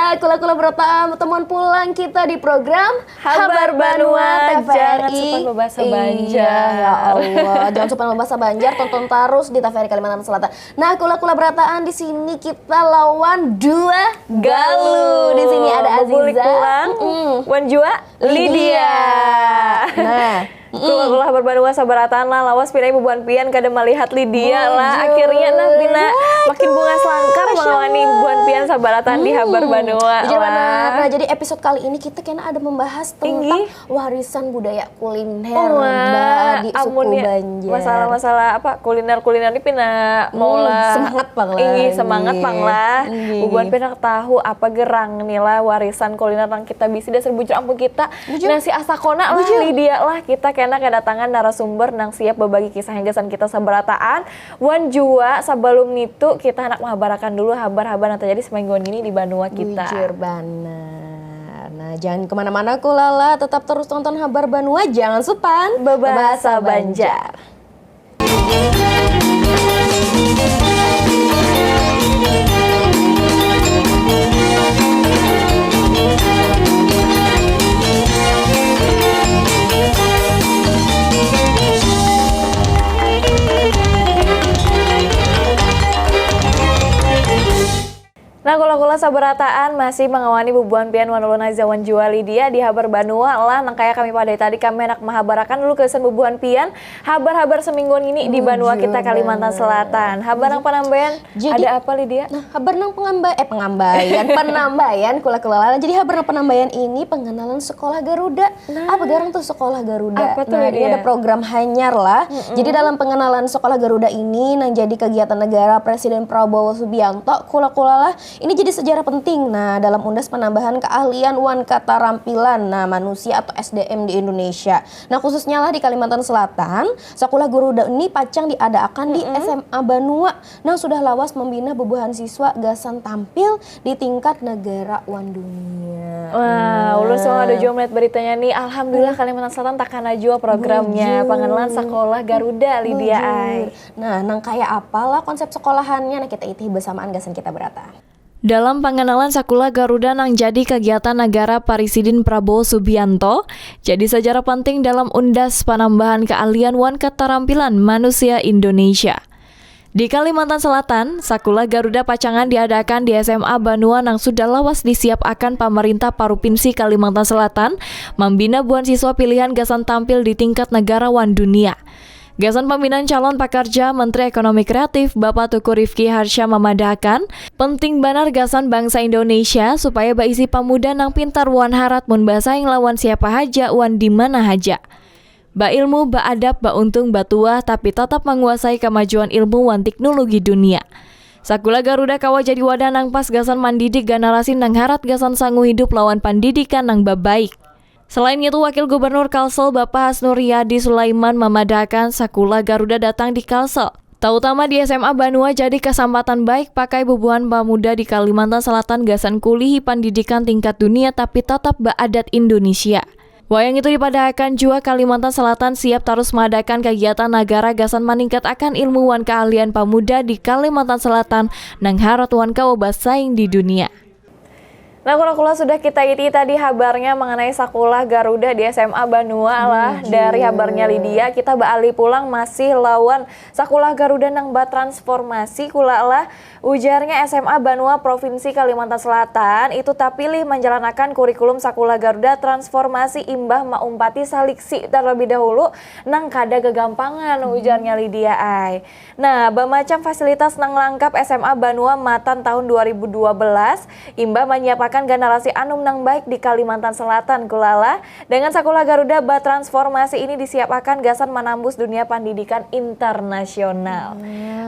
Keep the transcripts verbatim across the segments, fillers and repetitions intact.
Kula-kula berota temuan pulang kita di program Habar Banua T V R I. Jangan supan babahasa Banjar. Iya, ya Allah, jangan supan babahasa Banjar, tonton terus di T V R I Kalimantan Selatan. Nah, kula-kula berataan di sini kita lawan dua galuh. Di sini ada Aziza. Bubulik pulang. Mm-mm. Wan jua Lydia. Lydia. Nah, mm-mm. Kula-kula Habar Banua sabarataan lah, lawas pina bubuhan pian kada melihat Lydia lah. Bujur. Akhirnya nah pina makin bungas langkar mengawani bubuhan pian sabarataan di Habar Banua lah. Bujur banar. Nah, jadi episode kali ini kita kena ada membahas tentang warisan budaya kuliner di suku Banjar. Masalah-masalah apa, kuliner-kuliner ni pina maulah semangat pang lah. Inggih, semangat pang lah. Inggih. Bubuhan pina tahu apa gerang ni lah warisan kuliner nang kita bisi dasar bujur ampun kita. Bujur. Nasi asakona lah, Lydia lah. Kita kena kedatangan narasumber nang siap berbagi kisah yang gasan kita sabarataan. Wan jua, sebelum nitu kita hendak menghabarakan dulu habar-habar yang terjadi semingguan ini di banua kita. Bujur banar. Nah, jangan kemana-mana kulala, tetap terus tonton Habar Banua, jangan supan babahasa Banjar. Nah, kula-kula sabarataan masih mengawani bubuhan pian wan ulun Aziza wan jua Lydia di Habar Banua lah. Nang kaya kami pada tadi, kami hendak mahabarakan dulu gasan bubuhan pian habar-habar semingguan ini di banua kita Kalimantan Selatan. Habar nang panambaian ada apa, Lydia? Nah, habar nang pengamba-, eh, pengambaian, penambaian kula-kula lah. Jadi habar nang penambaian ini pengenalan Sekolah Garuda. Nah. Apa garang tuh Sekolah Garuda? Apa tuh, Lydia? Nah, ini ada program hanyar lah. Mm-mm. Jadi dalam pengenalan Sekolah Garuda ini nang jadi kegiatan negara Presiden Prabowo Subianto, kula-kula lah, ini jadi sejarah penting. Nah, dalam undas penambahan keahlian wan keterampilan, nah, manusia atau S D M di Indonesia. Nah, khususnya lah di Kalimantan Selatan, Sekolah Garuda ini pacang diadakan di S M A Banua nang sudah lawas membina bubuhan siswa gasan tampil di tingkat negara wan dunia. Wah, ulun suah ada jua melihat beritanya nih. Alhamdulillah, Kalimantan Selatan takana jua programnya. Bujur. Pengenalan Sekolah Garuda, Lydia ai. Bujur. Nah, nang kaya apalah konsep sekolahannya? Nah, kita itih bersamaan gasan kita berata. Dalam pengenalan Sekolah Garuda nang jadi kegiatan negara Presiden Prabowo Subianto, jadi sejarah penting dalam undas penambahan keahlian wan keterampilan manusia Indonesia. Di Kalimantan Selatan, Sakulah Garuda pacangan diadakan di S M A Banua nang sudah lawas disiap akan pamarintah Parupinsi Kalimantan Selatan, mambina buhan siswa pilihan gasan tampil di tingkat negara wan dunia. Gasan pambinaan calon pakarja, Menteri Ekonomi Kreatif, Bapak Teuku Rifki Harsha mamadahakan, penting banar gasan bangsa Indonesia supaya baisi pamuda nang pintar wan harat mun basaing lawan siapa haja wan di mana haja. Bailmu, baadab, bauntung, batuah, tapi tatap manguasai kamajuan ilmu wan tiknulugi dunia. Sakulah Garuda kawa jadi wadah nang pas gasan mandidik ganarasi nang harat gasan sangu hidup lawan pandidikan nang babaik. Selain ngitu, Wakil Gubernur Kalsel Bapak Hasnur Riyadi Sulaiman mamadahakan Sakulah Garuda datang di Kalsel, tautama di S M A Banua jadi kasampatan baik pakai bubuhan pamuda di Kalimantan Selatan gasan kulihi pandidikan tingkat dunia tapi tatap baadat Indonesia. Wayang itu dipadahakan jua Kalimantan Selatan siap tarus maadakan kagiatan nagara gasan maningkatakan ilmu wan kaahlian pamuda di Kalimantan Selatan nang harat wan kawa basaing di dunia. Nah, kula-kula sudah kita iti tadi habarnya mengenai Sakulah Garuda di S M A Banua lah. Bujur. Dari habarnya Lydia, kita baalih pulang masih lawan Sakulah Garuda nang batransformasi kula lah. Ujarnya S M A Banua Provinsi Kalimantan Selatan itu tapilih manjalanakan kurikulum Sakulah Garuda Transformasi imbah maumpati saliksi terlebih dahulu nang kada gagampangan, ujarnya Lydia ai. Nah, bamacam fasilitas nang langkap S M A Banua matan tahun dua ribu dua belas imbah manyiapakan ganarasi anum nang baik di Kalimantan Selatan, kula lah. Dengan Sakulah Garuda batransformasi ini disiapakan gasan manambus dunia pandidikan internasional.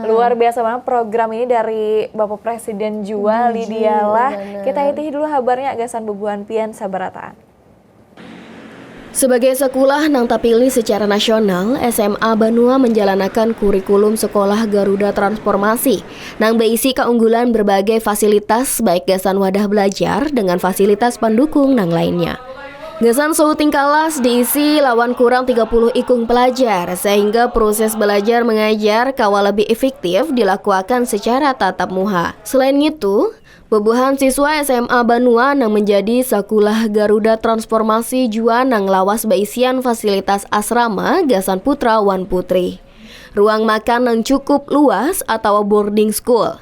Luar biasa banget program ini dari Bapak Presiden jua, Lydia lah. Kita itih dulu habarnya gasan bubuhan pian sabarataan. Sebagai sakulah nang tapilih secara nasional, S M A Banua manjalanakan kurikulum Sekolah Garuda Transformasi nang baisi kaunggulan berbagai fasilitas baik gasan wadah belajar dengan fasilitas pandukung nang lainnya. Gasan suhu tingkalas diisi lawan kurang tiga puluh ikung pelajar, sehingga proses belajar mengajar kawa lebih efektif dilakuakan secara tatap muha. Selain ngitu, Bubuhan siswa S M A Banua nang menjadi Sakulah Garuda Transformasi jua nang lawas baisian fasilitas asrama gasan putra wan putri. Ruang makan nang cukup luas atawa boarding school.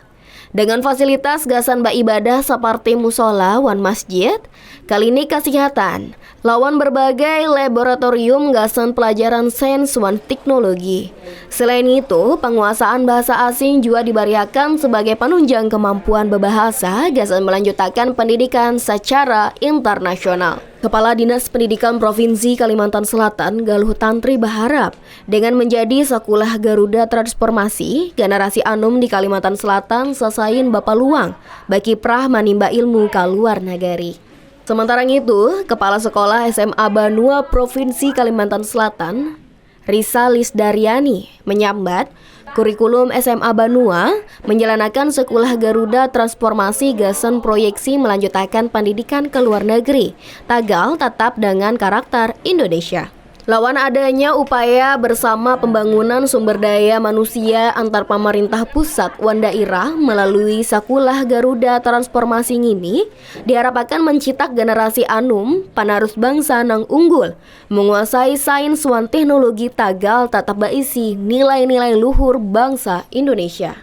Dengan fasilitas gasan baibadah saparti musola wan masjid, klinik kasihatan, lawan berbagai laboratorium gasan pelajaran sains wan teknologi. Selain itu, penguasaan bahasa asing jua dibariakan sebagai penunjang kemampuan berbahasa gasan melanjutakan pendidikan secara internasional. Kepala Dinas Pendidikan Provinsi Kalimantan Selatan, Galuh Tantri, baharap dengan menjadi Sakulah Garuda Transformasi, generasi anum di Kalimantan Selatan sasain bapaluang bakiprah manimba ilmu ka luar nagari. Sementara itu, Kepala Sekolah S M A Banua Provinsi Kalimantan Selatan, Risa Lisdariani, menyambat, kurikulum S M A Banua menjalanakan Sekolah Garuda Transformasi gasan proyeksi melanjutakan pendidikan ke luar negeri, tagal tetap dengan karakter Indonesia. Lawan adanya upaya bersama pembangunan sumber daya manusia antar pemerintah pusat wan daerah melalui Sakulah Garuda Transformasi ngini, diharapakan mencitak generasi anum, panarus bangsa nang unggul, menguasai sains wan teknologi tagal tatap baisi nilai-nilai luhur bangsa Indonesia.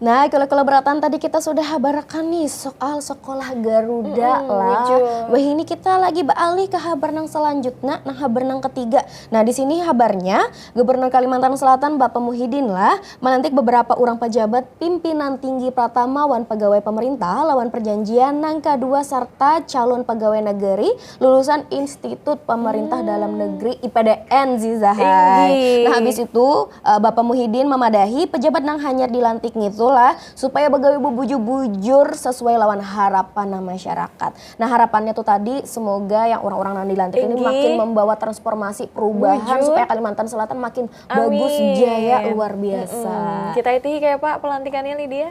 Nah, kalau kolaboratan tadi kita sudah habarakan nih soal sekolah Garuda Mm-mm, lah. bujur. Wah, ini kita lagi beralih ke habar nang selanjutnya, nang habar nang ketiga. Nah, di sini habarnya Gubernur Kalimantan Selatan Bapak Muhyiddin lah melantik beberapa orang pejabat pimpinan tinggi pertama wan pegawai pemerintah lawan perjanjian nang kedua serta calon pegawai negeri lulusan Institut Pemerintah Dalam Negeri I P D N sih Zahai. Inggih. Nah, habis itu eh, Bapak Muhyiddin memadahi pejabat nang hanyar dilantik ngitulah supaya begawi bebujur-bujur sesuai lawan harapan nang masyarakat. Nah, harapannya tuh tadi semoga yang orang-orang nang dilantik ini Inggih. Makin membawa transformasi perubahan Bujur. Supaya Kalimantan Selatan makin bagus Amin. Jaya luar biasa. Mm-mm. Kita itihi kayak Pak pelantikannya Lydia.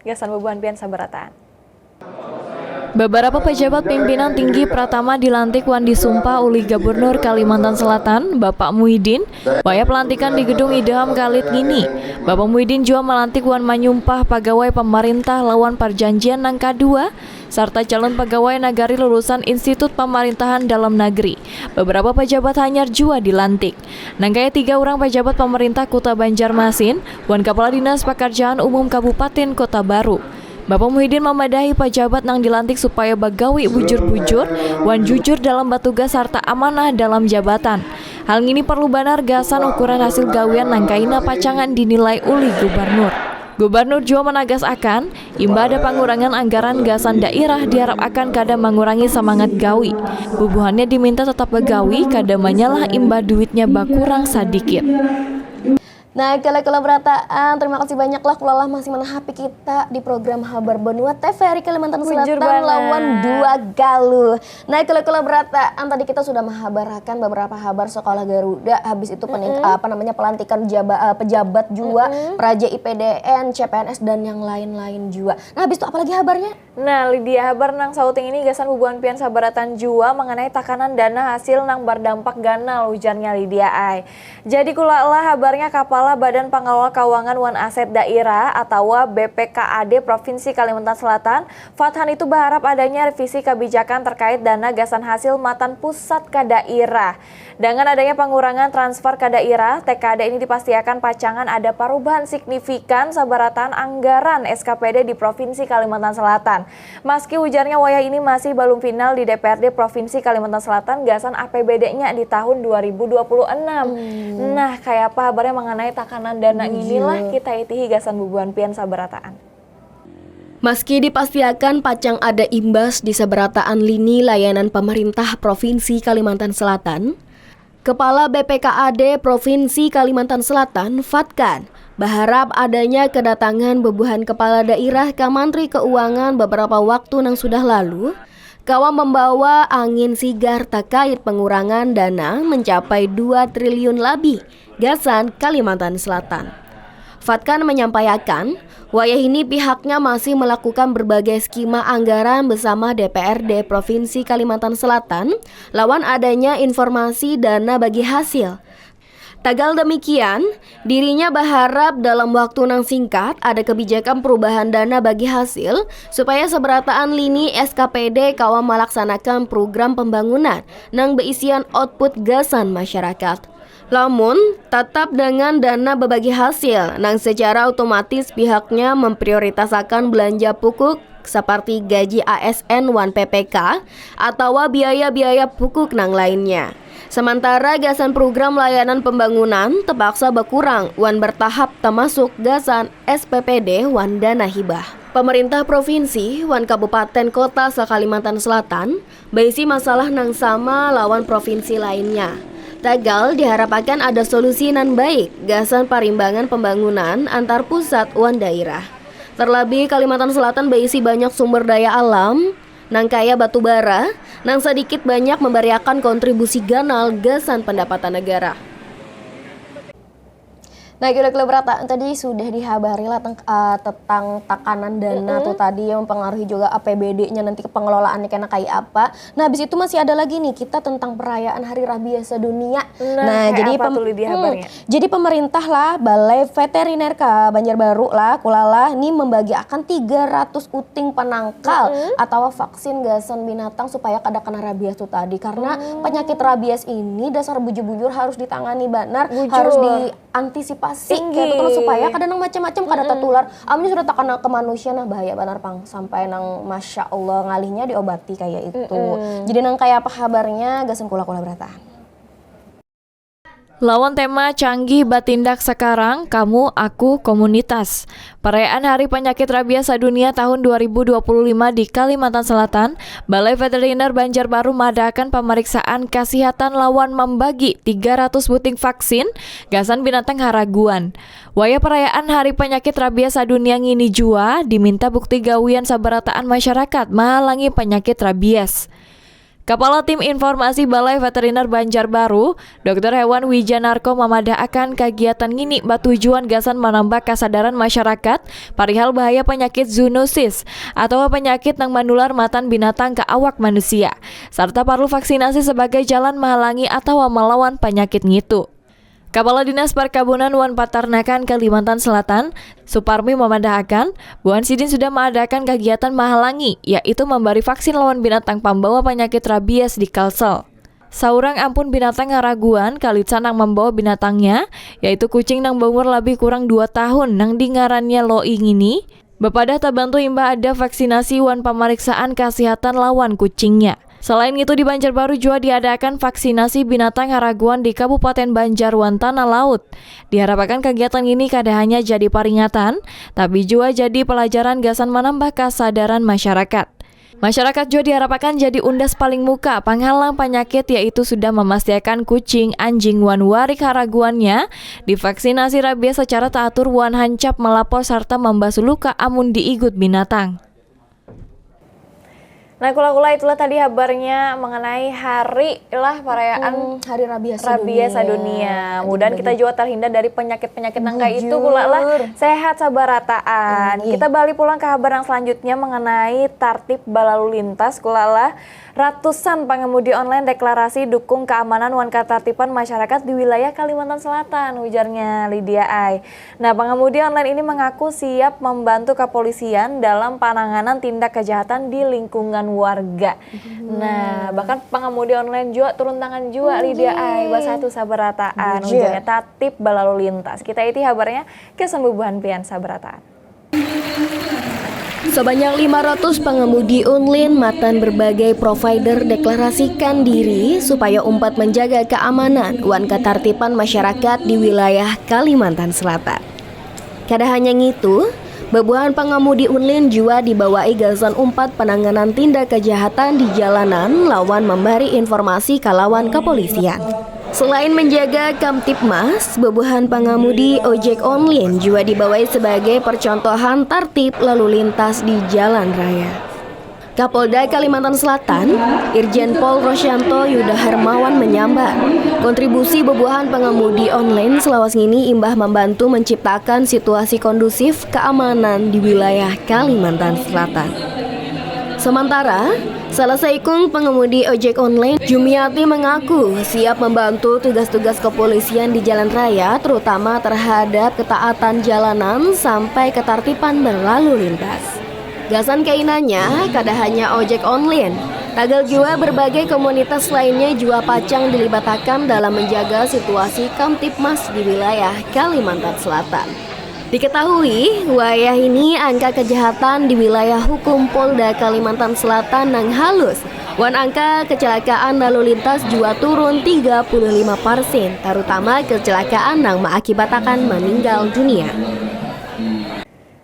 Gasan bubuhan pian sabarataan. Beberapa pejabat pimpinan tinggi pertama dilantik wan disumpah oleh Gubernur Kalimantan Selatan, Bapak Muhyiddin, wayah pelantikan di Gedung Idham Khalid ngini. Bapak Muhyiddin juga melantik wan menyumpah pegawai pemerintah lawan perjanjian nang kedua, serta calon pegawai negeri lulusan Institut Pemerintahan Dalam Negeri. Beberapa pejabat hanyar juga dilantik. Nang kaya tiga orang pejabat pemerintah Kota Banjarmasin, wan Kepala Dinas Pekerjaan Umum Kabupaten Kota Baru. Bapak Muhyiddin memadahi pejabat nang dilantik supaya bagawi bujur-bujur wan jujur dalam batugas serta amanah dalam jabatan. Hal ini perlu banar gasan ukuran hasil gawian nang kaina pacangan dinilai oleh gubernur. Gubernur juga menegas akan, imbah ada pengurangan anggaran gasan daerah diharap akan kada mengurangi semangat gawi. Bubuhannya diminta tetap begawi, kada menyalah imbah duitnya berkurang sedikit. Nah, kalau kalau berataan, terima kasih banyak lah kalau masih menahapi kita di program Habar Benua T V R I Kalimantan Bujur Selatan banget. Lawan Dua Galuh. Nah, kalau kalau berataan tadi kita sudah menghabarakan beberapa habar sekolah Garuda, habis itu pening, apa namanya pelantikan jaba, eh, pejabat juga, peraja I P D N, C P N S dan yang lain-lain juga. Nah, habis itu apa lagi habarnya? Nah, Lydia, habar nang sauting ini gasan bubuhan pian sabarataan jua mengenai takanan dana hasil nang berdampak ganal, ujarnya Lydia ai. Jadi kula lah habarnya, Kapala Badan Pengelola Keuangan wan Aset Daerah atawa B P K A D Provinsi Kalimantan Selatan, Fathan itu berharap adanya revisi kebijakan terkait dana gasan hasil matan pusat ke daerah. Dengan adanya pengurangan transfer ke daerah, T K D ini dipastiakan pacangan ada perubahan signifikan sabarataan anggaran S K P D di Provinsi Kalimantan Selatan. Maski ujarnya wayah ini masih belum final di D P R D Provinsi Kalimantan Selatan gasan A P B D-nya di tahun dua ribu dua puluh enam. Nah, kayak apa habarnya mengenai takanan dana inilah kita itihi gasan bubuhan pian sabarataan. Meski dipastiakan pacang ada imbas di sabarataan lini layanan pemerintah Provinsi Kalimantan Selatan, Kepala B P K A D Provinsi Kalimantan Selatan, Fatkan, berharap adanya kedatangan bubuhan kepala daerah ke Menteri Keuangan beberapa waktu nang sudah lalu, kawa membawa angin sigar terkait pengurangan dana mencapai dua triliun lebih gasan Kalimantan Selatan. Fatkan menyampaikan, wayah ini pihaknya masih melakukan berbagai skema anggaran bersama D P R D Provinsi Kalimantan Selatan lawan adanya informasi dana bagi hasil. Tagal demikian, dirinya baharap dalam waktu nang singkat ada kebijakan perubahan dana bagi hasil supaya seberataan lini S K P D kawa melaksanakan program pembangunan nang beisian output gasan masyarakat. Lamun tatap dengan dana bebagi hasil nang secara otomatis pihaknya memprioritasakan belanja pukuk seperti gaji A S N wan P P K atawa biaya-biaya pukuk nang lainnya. Sementara gasan program layanan pembangunan terpaksa berkurang wan bertahap termasuk gasan S P P D wan dana hibah. Pemerintah provinsi wan kabupaten kota se-Kalimantan Selatan baisi masalah nang sama lawan provinsi lainnya. Tagal diharapakan ada solusi nan baik gasan parimbangan pembangunan antar pusat wan daerah. Terlebih Kalimantan Selatan baisi banyak sumber daya alam nang kaya batu bara nang sedikit banyak memberiakan kontribusi ganal gasan pendapatan negara. Nah, kira-kira berata tadi sudah dihabari lah tentang takanan dana tuh tadi yang mempengaruhi juga A P B D-nya nanti ke pengelolaannya kena kayak apa. Nah, habis itu masih ada lagi nih kita tentang perayaan Hari Rabies Sedunia. Nah, jadi jadi pemerintah lah Balai Veteriner ka Banjarbaru lah kulala nih membagiakan tiga ratus uting penangkal atau vaksin gasan binatang supaya kada kena rabies tuh tadi karena penyakit rabies ini dasar bujur-bujur harus ditangani banar, harus di antisipasi kayak itu terus supaya kada nang macam-macam kada tertular. Amunnya sudah terkena ke manusia nah bahaya banar pang sampai nang masya Allah ngalihnya diobati kayak itu. Jadi nang kayak apa kabarnya gasan kula-kula berataan. Lawan tema canggih batindak sekarang, kamu, aku, komunitas. Perayaan Hari Penyakit Rabies Sedunia tahun dua ribu dua puluh lima di Kalimantan Selatan, Balai Veteriner Banjarbaru mengadakan pemeriksaan kesehatan lawan membagi tiga ratus buting vaksin gasan binatang haraguan. Wayah perayaan Hari Penyakit Rabies Sadunia ngini jua diminta bukti gawian sabarataan masyarakat mahalangi panyakit rabies. Kapala Tim Informasi Balai Veteriner Banjarbaru, Dokter Hewan Wijanarko mamadahakan kagiatan ngini batujuan gasan manambah kasadaran masyarakat parihal bahaya panyakit zoonosis atawa panyakit nang manular matan binatang ka awak manusia, sarta parlu vaksinasi sabagai jalan mahalangi atawa malawan panyakit ngitu. Kapala Dinas Parkabunan wan Patarnakan Kalimantan Selatan, Suparmi mamadahakan, buhan sidin sudah maadakan kagiatan mahalangi, yaitu mambari vaksin lawan binatang pambawa panyakit rabies di Kalsel. Saurang ampun binatang ngaraguan kalit sanang mambawa binatangnya, yaitu kucing nang baumur labih kurang dua tahun nang dingarannya Loi ngini, bapadah tabantu imbah ada vaksinasi wan pamariksaan kasihatan lawan kucingnya. Selain ngitu di Banjarbaru jua diadakan vaksinasi binatang haraguan di Kabupaten Banjar wan Tanah Laut. Diharapakan kagiatan ngini kada hanya jadi paringatan, tapi jua jadi palajaran gasan manambah kasadaran masyarakat. Masyarakat jua diharapakan jadi undas paling muka panghalang panyakit yaitu sudah mamastiakan kucing, anjing wan warik haraguannya divaksinasi rabies sacara taatur wan hancap malapor sarta mambasu luka amun diigut binatang. Nah, kula-kula itulah tadi habarnya mengenai hari lah parayaan hmm, hari rabies sadunia. Rabies sadunia. Mudahan kita juga terhindar dari penyakit-penyakit nang kayak itu kula lah sehat sabarataan. Hmm, iya. Kita balik pulang ke habar yang selanjutnya mengenai tartib balalu lintas kula lah. Ratusan pengemudi online deklarasi dukung keamanan wan ketertiban masyarakat di wilayah Kalimantan Selatan, ujarnya Lydia Ai. Nah, pengemudi online ini mengaku siap membantu kepolisian dalam penanganan tindak kejahatan di lingkungan warga. Hmm. Nah, bahkan pengemudi online juga turun tangan juga Lydia Ai, bahasa satu sabarataan, ujarnya tatip balalu lintas. Kita iti habarnya ke sembubuhan pian sabarataan. Sebanyak lima ratus pengemudi online matan berbagai provider deklarasikan diri supaya umpat menjaga keamanan wan ketertiban masyarakat di wilayah Kalimantan Selatan. Kada hanya ngitu, bebuahan pengemudi online jua dibawai gasan umpat penanganan tindak kejahatan di jalanan lawan memberi informasi kalawan kepolisian. Selain menjaga Kamtibmas, bebuahan pengemudi ojek online juga dibawai sebagai percontohan tertib lalu lintas di jalan raya. Kapolda Kalimantan Selatan, Irjen Pol Rosyanto Yuda Hermawan menyambat, kontribusi bebuahan pengemudi online selawas ngini imbah membantu menciptakan situasi kondusif keamanan di wilayah Kalimantan Selatan. Sementara, Salah saikung pengemudi ojek online, Jumiati, mengaku siap membantu tugas-tugas kepolisian di jalan raya, terutama terhadap ketaatan jalanan sampai ketertiban berlalu lintas. Gasan kainanya, kada hanya ojek online, tagal jua berbagai komunitas lainnya jua pacang dilibatakan dalam menjaga situasi Kamtibmas di wilayah Kalimantan Selatan. Diketahui, wayah ini angka kejahatan di wilayah hukum Polda Kalimantan Selatan nang halus, wan angka kecelakaan lalu lintas jua turun tiga puluh lima persen, terutama kecelakaan nang maakibatakan meninggal dunia.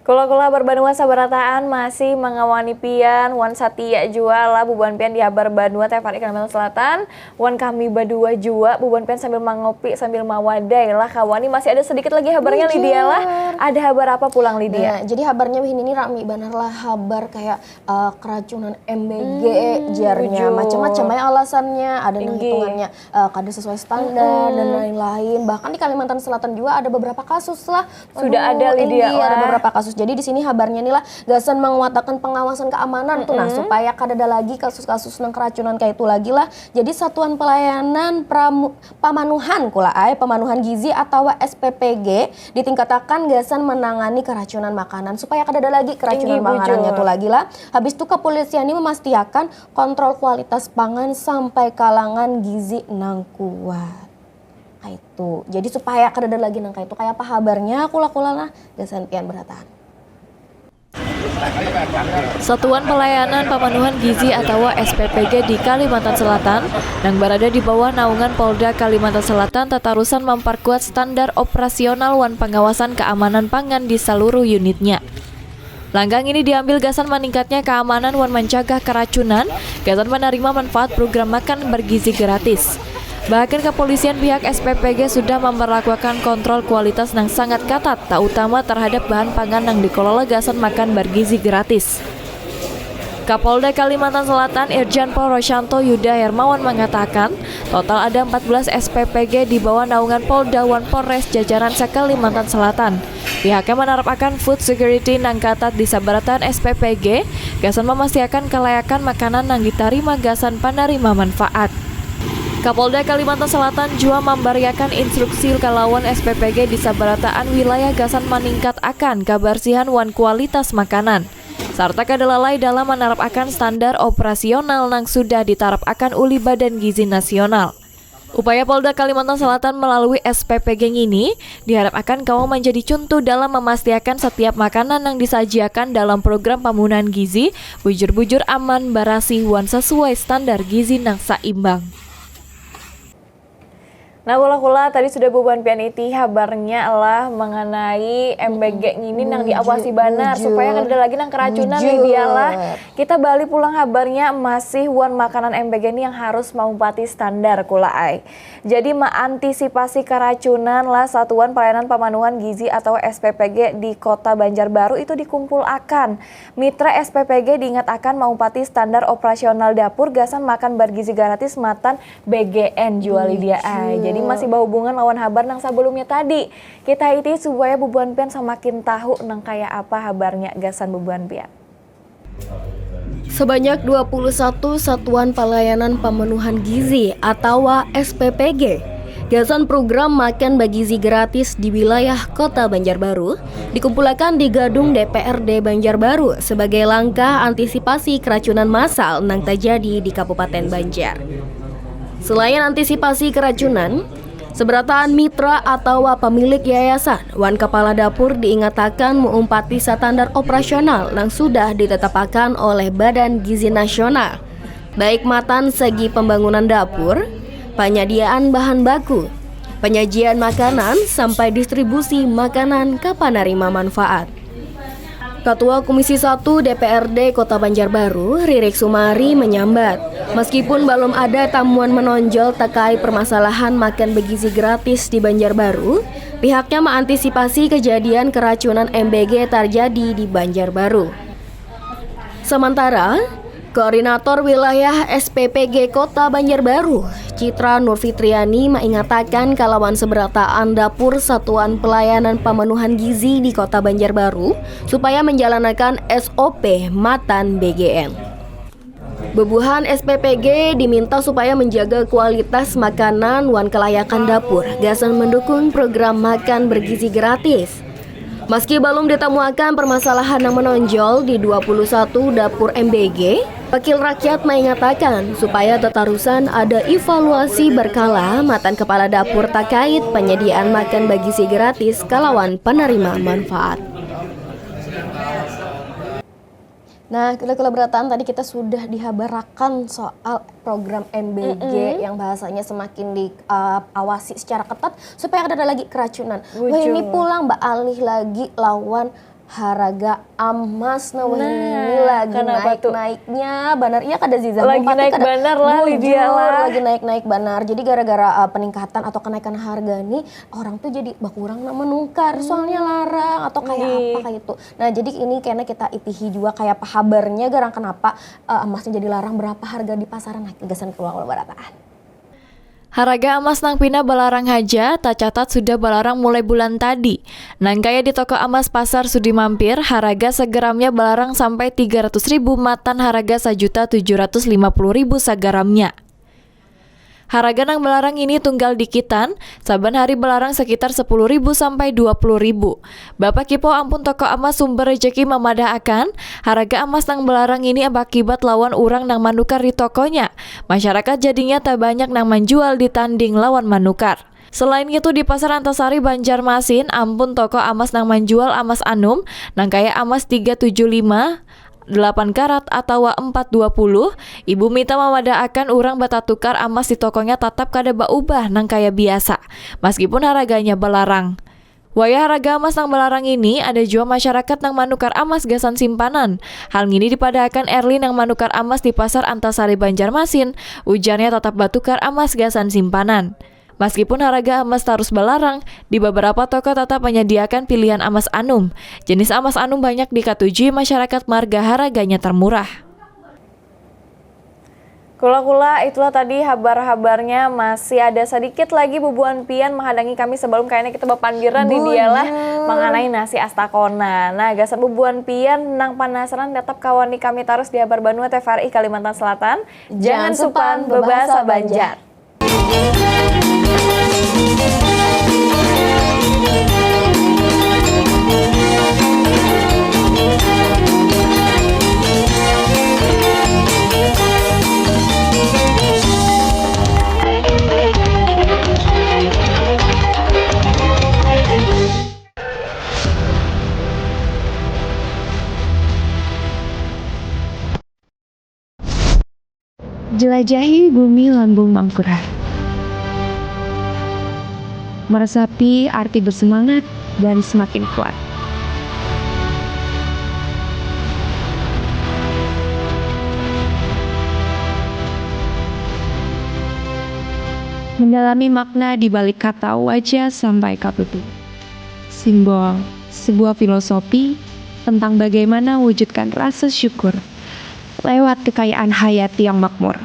Kula-kula Habar Banua sabarataan masih mangawani pian wan satia jua lah bubuhan pian di Habar Banua T V R I Kalimantan Selatan. Wan kami badua jua, bubuhan pian sambil mangopi, sambil mawadai lah kawan. Ni masih ada sedikit lagi habarnya, Lydia lah. Ada habar apa pulang, Lydia? Nah, jadi habarnya wahini ni rami banar lah, habar kayak uh, keracunan M B G, hmm, jarnya. Macam-macam ya alasannya, ada nang hitungannya uh, kada sesuai standar dan lain-lain. Bahkan di Kalimantan Selatan juga ada beberapa kasus lah. Sudah ada, Lydia, ada beberapa kasus. Jadi di sini habarnya nih lah, gasan menguatakan pengawasan keamanan tuh, nah, supaya kada ada lagi kasus-kasus nang keracunan kayak itu lagi lah. Jadi Satuan Pelayanan Pramu, Pamanuhan kula ai, Pamanuhan Gizi atau S P P G ditingkatakan gasan menangani keracunan makanan supaya kada ada lagi keracunan makanannya tuh lagi lah. Habis itu kepolisian ini memastikan kontrol kualitas pangan sampai kalangan gizi nang kuat. Kaitu. Jadi supaya kada ada lagi nang kaitu, kaya apa habarnya kula-kula lah, gasan pian berataan. Satuan Pelayanan Pamanuhan Gizi atawa S P P G di Kalimantan Selatan nang barada di bawah naungan Polda Kalimantan Selatan tatarusan mamparkuat standar operasional wan pangawasan kaamanan pangan di saluruh unitnya. Langkah ini diambil gasan maningkatnya kaamanan wan mancagah karacunan gasan manarima manfaat program makan bergizi gratis. Bahkan kapolisian pihak S P P G sudah mambarlakuakan kontrol kualitas nang sangat katat, tautama tarhadap bahan pangan nang dikolola gasan makan bargizi gratis. Kapolda Kalimantan Selatan Irjen Pol Rosyanto Yuda Hermawan mangatakan, total ada empat belas S P P G di bawah naungan Polda wan Polres jajaran sa-Kalimantan Selatan. Pihaknya manarapakan food security nang katat di sabarataan S P P G gasan mamastiakan kalayakan makanan nang ditarima gasan panarima manfaat. Kapolda Kalimantan Selatan jua mambariakan instruksi kalawan S P P G di sabarataan wilayah gasan maningkat akan kabarsihan wan kualitas makanan, sarta kada lalai dalam manarap akan standar operasional nang sudah ditarap akan ulih Badan Gizi Nasional. Upaya Polda Kalimantan Selatan melalui S P P G ngini diharap akan kawa manjadi cuntuh dalam mamastiakan satiap makanan nang disajiakan dalam program pamunahan gizi bujur-bujur aman, barasih, wan sasuai standar gizi nang saimbang. Nah, kula-kula, tadi sudah bubuhan pian iti habarnya lah mengenai M B G ngini nang diawasi banar supaya kada ada lagi nang keracunan nih, bialah. Kita balik pulang habarnya masih wan makanan M B G ini yang harus maumpati standar kula ai. Jadi maantisipasi keracunan lah Satuan Pelayanan Pamanuhan Gizi atau S P P G di Kota Banjarbaru itu dikumpulakan. Mitra S P P G diingatakan maumpati standar operasional dapur gasan makan bargizi gratis matan B G N jua, Lydia ai. Jadi masih bahubungan lawan habar nang sebelumnya tadi. Kita iti supaya bubuhan pian samakin tahu nang kaya apa habarnya gasan bubuhan pian. Sebanyak dua puluh satu Satuan Palayanan Pamanuhan Gizi atawa S P P G gasan program makan bagizi gratis di wilayah Kota Banjarbaru dikumpulakan di Gadung D P R D Banjarbaru sebagai langkah antisipasi keracunan massal nang terjadi di Kabupaten Banjar. Selain antisipasi keracunan, seberataan mitra atawa pemilik yayasan wan kepala dapur diingatakan meumpati standar operasional nang sudah ditetapakan oleh Badan Gizi Nasional, baik matan segi pembangunan dapur, penyediaan bahan baku, penyajian makanan, sampai distribusi makanan ke penerima manfaat. Ketua Komisi satu D P R D Kota Banjarbaru, Ririk Sumari, menyambat, meskipun belum ada tamuan menonjol terkait permasalahan makan bergizi gratis di Banjarbaru, pihaknya mengantisipasi kejadian keracunan M B G terjadi di Banjarbaru. Sementara, Koordinator Wilayah S P P G Kota Banjarbaru, Citra Nurfitriani, mengatakan kalawan seberataan dapur Satuan Pelayanan Pemenuhan Gizi di Kota Banjarbaru supaya menjalankan S O P matan B G N. Bubuhan S P P G diminta supaya menjaga kualitas makanan wan kelayakan dapur gasan mendukung program makan bergizi gratis. Meski belum ditemuakan permasalahan yang menonjol di dua puluh satu dapur M B G, Wakil Rakyat mengatakan supaya tetarusan ada evaluasi berkala matan kepala dapur terkait penyediaan makan bergizi gratis kalawan penerima manfaat. Nah, kula-kula berataan tadi kita sudah dihabarakan soal program M B G Mm-mm. yang bahasanya semakin diawasi secara ketat supaya kada ada lagi keracunan. Wah, ini Bujur. pulang beralih lagi lawan haraga amas. Nah, wah, ini Nah, lagi kenapa tuh? naik-naiknya banar. Iya kada, Ziza? Lagi Mumpati naik kada? banar lah, Bujur, Lydia lah. lagi naik-naik banar. Jadi gara-gara uh, peningkatan atau kenaikan harga nih, orang tuh jadi berkurang nak menukar. Soalnya larang atau kayak Nggih. apa kayak itu. Nah, jadi ini kena kita itihi juga kayak apa habarnya garang kenapa uh, emasnya jadi larang, berapa harga di pasaran. Nah, gasan keluar barataan. Haraga amas nang pina balarang haja, tacatat sudah balarang mulai bulan tadi. Nang kaya di toko amas Pasar Sudi Mampir, haraga segeramnya balarang sampai tiga ratus ribu matan haraga sajuta tujuh ratus lima puluh ribu sagaramnya. Haraga nang balarang ini tunggal dikitan, saban hari balarang sekitar sepuluh ribu sampai dua puluh ribu. Bapak Kipo ampun toko amas Sumber Rejeki mamadahakan, haraga amas nang balarang ini baakibat lawan urang nang manukar di tokonya. Masyarakat jadinya tabanyak nang manjual ditanding lawan manukar. Selain itu, di Pasar Antasari, Banjarmasin, ampun toko amas nang manjual amas anum, nang kaya amas tiga tujuh lima, delapan karat, atawa empat dua puluh, Ibu Mita mamadaakan urang batatukar amas di tokonya tatap kada baubah nang kaya biasa, maskipun haraganya balarang. Wayah haraga amas nang balarang ini, ada jua masyarakat nang manukar amas gasan simpanan. Hal ngini dipadahakan Erli nang manukar amas di Pasar Antasari, Banjarmasin, ujarnya tatap batukar amas gasan simpanan. Maskipun haraga amas tarus balarang, di babarapa toko tatap manyadiakan pilihan amas anum. Jenis amas anum banyak dikatujui masyarakat marga haraganya tarmurah. Kula-kula, itulah tadi habar-habarnya. Masih ada sadikit lagi bubuhan pian menghadangi kami sebelum kayaknya kita bapandiran nih dia lah Bujur. mengenai nasi astakona. Nah, gasan bubuhan pian nang panasaran, tetap kawani kami tarus di Habar Banua T V R I Kalimantan Selatan. Jangan Jangan supan supan bebahasa bebahasa Banjar. Banjar. Jelajahi bumi lambung mangkurat. Meresapi arti bersemangat dan semakin kuat. Mendalami makna di balik kata wajah sampai kaputing. Simbol, sebuah filosofi tentang bagaimana wujudkan rasa syukur lewat kekayaan hayat yang makmur.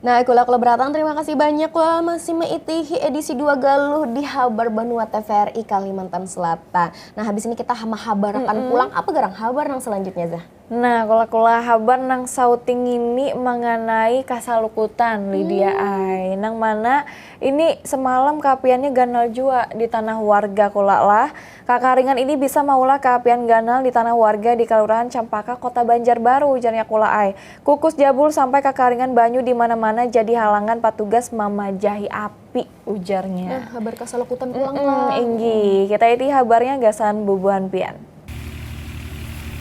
Nah, kula-kula beratang, terima kasih banyak lah masih meitihi edisi dua galuh di Habar Banua T V R I Kalimantan Selatan. Nah, habis ini kita mahabarakan Mm-mm. pulang apa garang habar nang selanjutnya, Zah? Nah, kula-kula, habar nang sauting ini mengenai kasalukutan, Lydia Hmm. ai. Nang mana ini semalam kaapiannya ganal jua di tanah warga kula lah. Kakaringan ini bisa maulah kaapian ganal di tanah warga di Kalurahan Cempaka, Kota Banjarbaru, ujarnya kula ai. Kukus jabul sampai kakaringan banyu di mana-mana jadi halangan patugas mamajahi api, ujarnya. Nah, habar kasalukutan pulang Mm-mm, lah. Inggih, kita iti habarnya gasan bubuhan pian.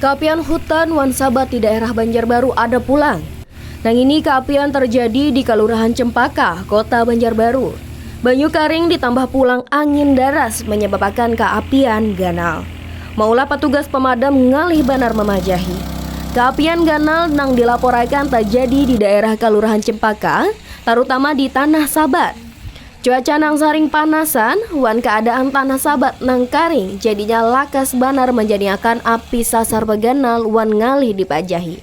Kaapian hutan wan sabat di daerah Banjarbaru ada pulang. Nang ini kaapian terjadi di Kalurahan Cempaka, Kota Banjarbaru. Banyu karing ditambah pulang angin daras menyebabakan kaapian ganal. Maulah patugas pemadam ngalih banar mamajahi. Keapian ganal nang dilaporakan terjadi di daerah Kelurahan Cempaka, terutama di Tanah Sabat. Cuaca nang sering panasan wan keadaan Tanah Sabat nang karing jadinya lakas banar menjadiakan api sasar beganal wan ngalih dipajahi.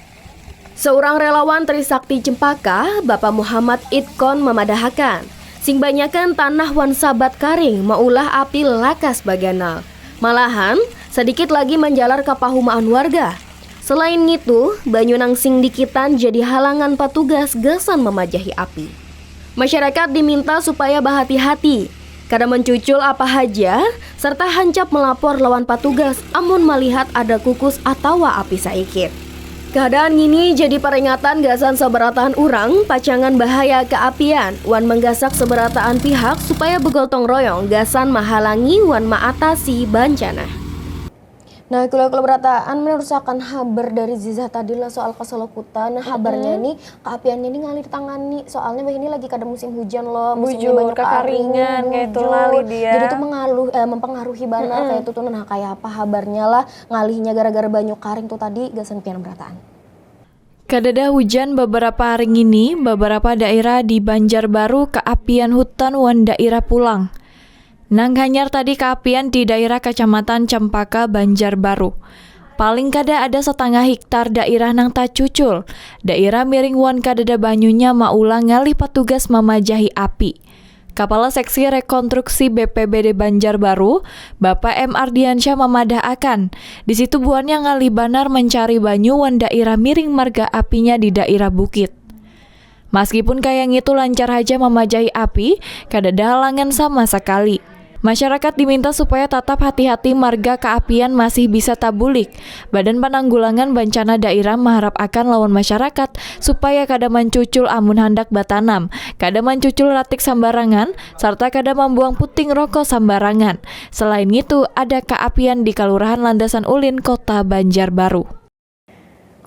Seorang relawan Trisakti Cempaka, Bapak Muhammad Itkon memadahakan, sing banyakan tanah wan sabat karing maulah api lakas baganal. Malahan, sedikit lagi menjalar ke pahumaan warga. Selain ngitu, banyu nang sing dikitan jadi halangan patugas gasan memajahi api. Masyarakat diminta supaya bahati-hati, kada mencucul apa haja, serta hancap melapor lawan patugas amun melihat ada kukus atawa api saikit. Keadaan ngini jadi peringatan gasan sabarataan urang pacangan bahaya keapian wan menggasak sabarataan pihak supaya begotong royong gasan mahalangi wan maatasi bancana. Nah, kula-kula berataan menerusakan habar dari Zizah tadi lah soal kasalokutan. Nah, habarnya ini keapiannya ini ngalir tangani. Soalnya weh ini lagi kada musim hujan loh, musimnya banyak kakaringan kayak itu lah, Lydia. Jadi itu mengaluh, eh, mempengaruhi banar kayak itu tuh. Nah, kayak apa habarnya lah ngalihnya gara-gara banyu karing tuh tadi, gasan pian berataan. Kadada hujan beberapa hari ngini, beberapa daerah di Banjarbaru kaapian hutan wan daerah pulang. Nang hanyar tadi kaapian di daerah Kecamatan Cempaka, Banjarbaru. Paling kada ada satangah hiktar daerah nang tacucul. Daerah miring wan kadada banyunya maulah ngalih patugas mamajahi api. Kapala Seksi Rekonstruksi B P B D Banjarbaru, Bapak M Ardiansyah mamadahakan, di situ buhannya ngalih banar mencari banyu wan daerah miring marga apinya di daerah bukit. Maskipun kaya ngitu lancar haja mamajahi api, kadada halangan sama sakali. Masyarakat diminta supaya tatap hati-hati marga kaapian masih bisa tabulik. Badan Pananggulangan Bancana Dairah maharapakan lawan masyarakat supaya kada mancucul amun handak batanam, kada mancucul ratik sambarangan, sarta kada mambuang puting roko sambarangan. Selain ngitu, ada kaapian di Kalurahan Landasan Ulin, Kota Banjarbaru.